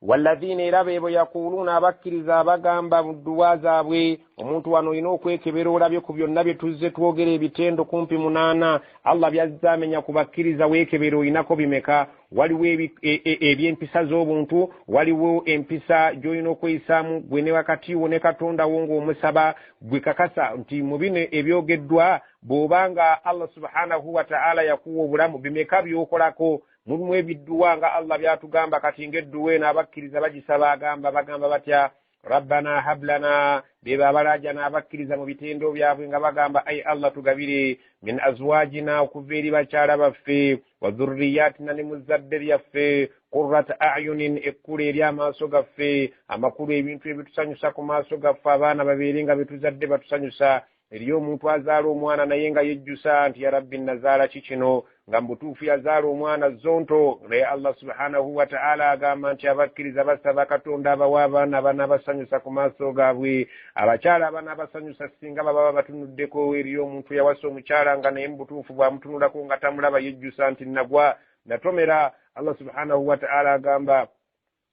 Walladhiina, era beebo, yakuuluuna, abakkiriza abagamba mu dduwa zaabwe. Omuntu wano olina okwekebera olabye ku byonna bye tuzze twogera, ebitendo kumpi 8 Allah byazze amenya ku bakkiriza, weekebera olinako bimeka. Waliwo ebyempisa z'obuntu, waliwo empisa gy'olina okweyisaamu gwe ne wakati wo ne Katonda wo ng'omusaba. Gwe kakasa nti mu bino ebyogeddwa, bw'obanga Allah subhanahu wa ta'ala yakuwa obulamu, bimeka by'okolako? Mulimu ebidduwa nga Allah byatugamba. Kati ng'edduwa eno abakkiriza bagisaba, agamba, bagamba batya? Rabbana hablana, beba abalajana abakkiriza mu bitendo byabwe nga bagamba, ai Allah, tugabire, min azwajina, okuva eri bakyala baffe, wa dhurriyatina, ne mu zzadde lyaffe, qurrata ayunin, ekkula eri amaaso gaffe. Amakulu, ebintu ebitusanyusa ku maaso gaffe, abaana babeere nga betuzadde batusanyusa. Eriyo omuntu azaala omwana naye nga yejjusa nti, ya rabbi, nazaala ki kino? Nga mu butuufu yazaala omwana zonto. Naye Allah subhanahu wa ta'ala agamba nti abakkiriza basaba Katonda abawa abaana abanaabasanyusa ku maaso gaabwe, abakyala abanaabasanyusa singa baba batunuddeko. Eriyo omuntu yawasa omukyala nga naye mu butuufu bw'amutunulako nga tamulaba yejjusa nti nagwa natomera. Allah subhanahu wa ta'ala agamba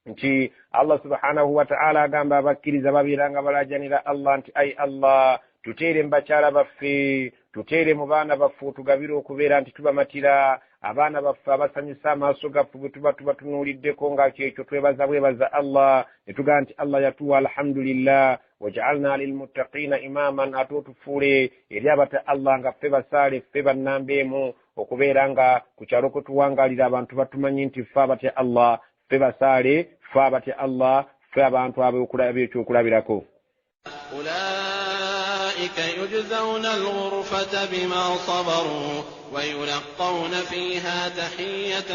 nti, Allah subhanahu wa ta'ala agamba abakkiriza babeera nga balajanira Allah nti, ai Allah, tuteere mu bakyala baffe, tuteere mu baana baffe, otugabire okubeera nti tubamatira, abaana baffe abasanyusa amaaso gaffe bwe tuba tubatunuuliddeko, nga kyekyo twebaza bwebaza Allah ne tugamba nti Allah yatuwa, alhamdulillah. Wajaalna lilmuttaqiina imaman, ate otufuule eri abata Allah nga ffe basaale, ffe bannamba emu, okubeera nga ku kyalo kwe tuwangaalira abantu batumanyi nti ffe abatya Allah, ffe basaale, ffe abatya Allah, ffe abantu ab'ekyokulabirako. أولئك يجزون الغرفة بما صبروا ويلقون فيها تحية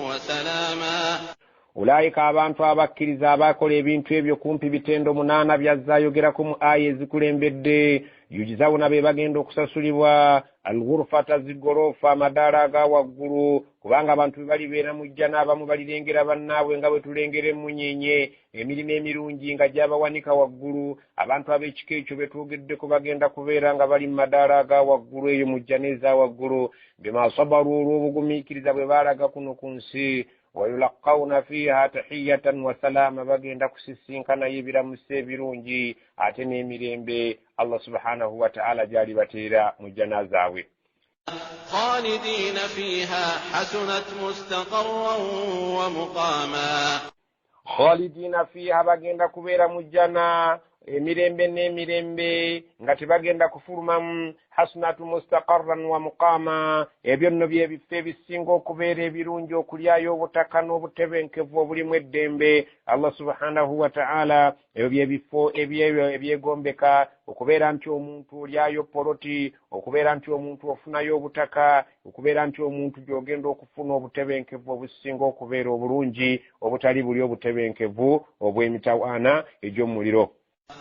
وسلاما. Ulaayika, abantu abakkiriza abakola ebintu ebyo kumpi bitendo 8 byazze ayogerako mu aya ezikulembedde, yujizawuna, be bagenda okusasulibwa, alghurfata, zigorofa, amadaala aga waggulu, kubanga abantu bwe balibeera mu jjana, abamu balirengera bannaabwe nga bwe tulengera emunyenye. Emirimu emirungi nga gyabawanika waggulu. Abantu ab'ekika ekyo be twogeddeko bagenda kubeera nga bali mu madaala aga waggulu eyo mu jjana eza waggulu, bima sabaru, olw'obugumiikiriza bwe baalaga kuno ku nsi. Wayulaqawna fiiha tahiyatan wasalaama, bagenda kusisinkanayo ebiramuso ebirungi ate n'emirembe Allah subhanahu wa ta'ala gyali bateera mu jjana zaabwe. خالدين فيها حسنت مستقرا ومقاما. Khalidina fiiha, bagenda kubeera mu jjana emirembe n'emirembe nga tebagenda kufulumamu. Hasunatu mustaqarran wa muqama, ebyo nno byebifo ebisinga okubeera ebirungi okulyayo obutaka n'obutebenkevu obulimu eddembe. Allah subhanahu wa ta'ala, ebyo byebifo ebyebyo ebyegombeka okubeera nti omuntu olyayo poloti, okubeera nti omuntu ofunayo obutaka, okubeera nti omuntu gy'ogenda okufuna obutebenkevu obusinga okubeera obulungi, obutali buli obutebenkevu obw'emitawaana egy'omuliro.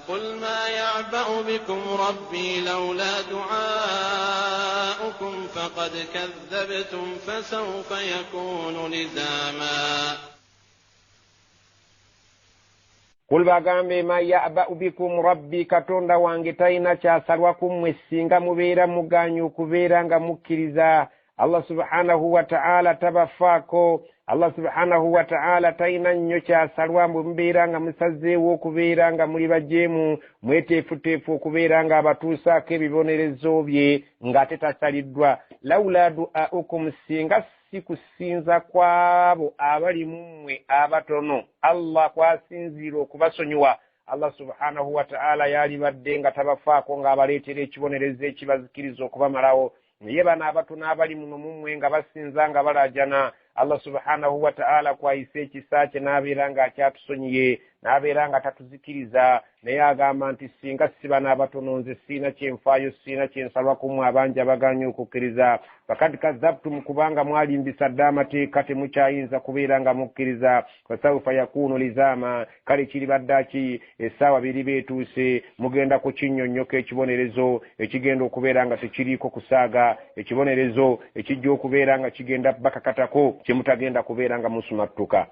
قل ما يعبأ بكم ربي لولا دعاؤكم فقد كذبتم فسوف يكون لزاما. Kul bagambe ma ya'ba'u bikum rabbi, katonda wange talina kyasalwa ku mmwe singa mubeera mugaanye okubeera nga mukkiriza. Allah subhanahu wa ta'ala tabafaako. Allah subhanahu wa ta'ala talina nnyo kyasalwa bwe mubeera nga musazeewo okubeera nga muli bajeemu, mweteefuteefu okubeera nga abatuusaako ebibonerezo bye ng'ate tasaliddwa. Laula du'aukum, singa si kusinza kw'abo abali mu mmwe abatono Allah kwasinziira okubasonyiwa, Allah subhanahu wa ta'ala yalibadde nga tabafaako ng'abaleetera ekibonerezo ekibazikiriza okubamalawo. Naye bano abatono abali muno mu mmwe nga basinza nga balaajana, Allah subhanahu wa ta'ala kwayise ekisa kye n'abeera ng'akyatusonyiye, n'abeera nga tatuzikiriza. Naye agamba nti singa si bano abatono nze siina kyenfaayo, siina kyensalwa ku mmwe abangi abagaanye okukkiriza. Fakad kazabtum, kubanga mwalimbisa dda amateeka, temukyayinza kubeera nga mukkiriza. Fasawufa yakuunu lizaama, kale kiribadde ki essaawa biriba etuuse, mugenda kukinnyonnyoka ekibonerezo ekigenda okubeera nga tekiriiko kusaaga, ekibonerezo ekijja okubeera nga kigenda bakakatako kyemutagenda kubeera nga musumattuka.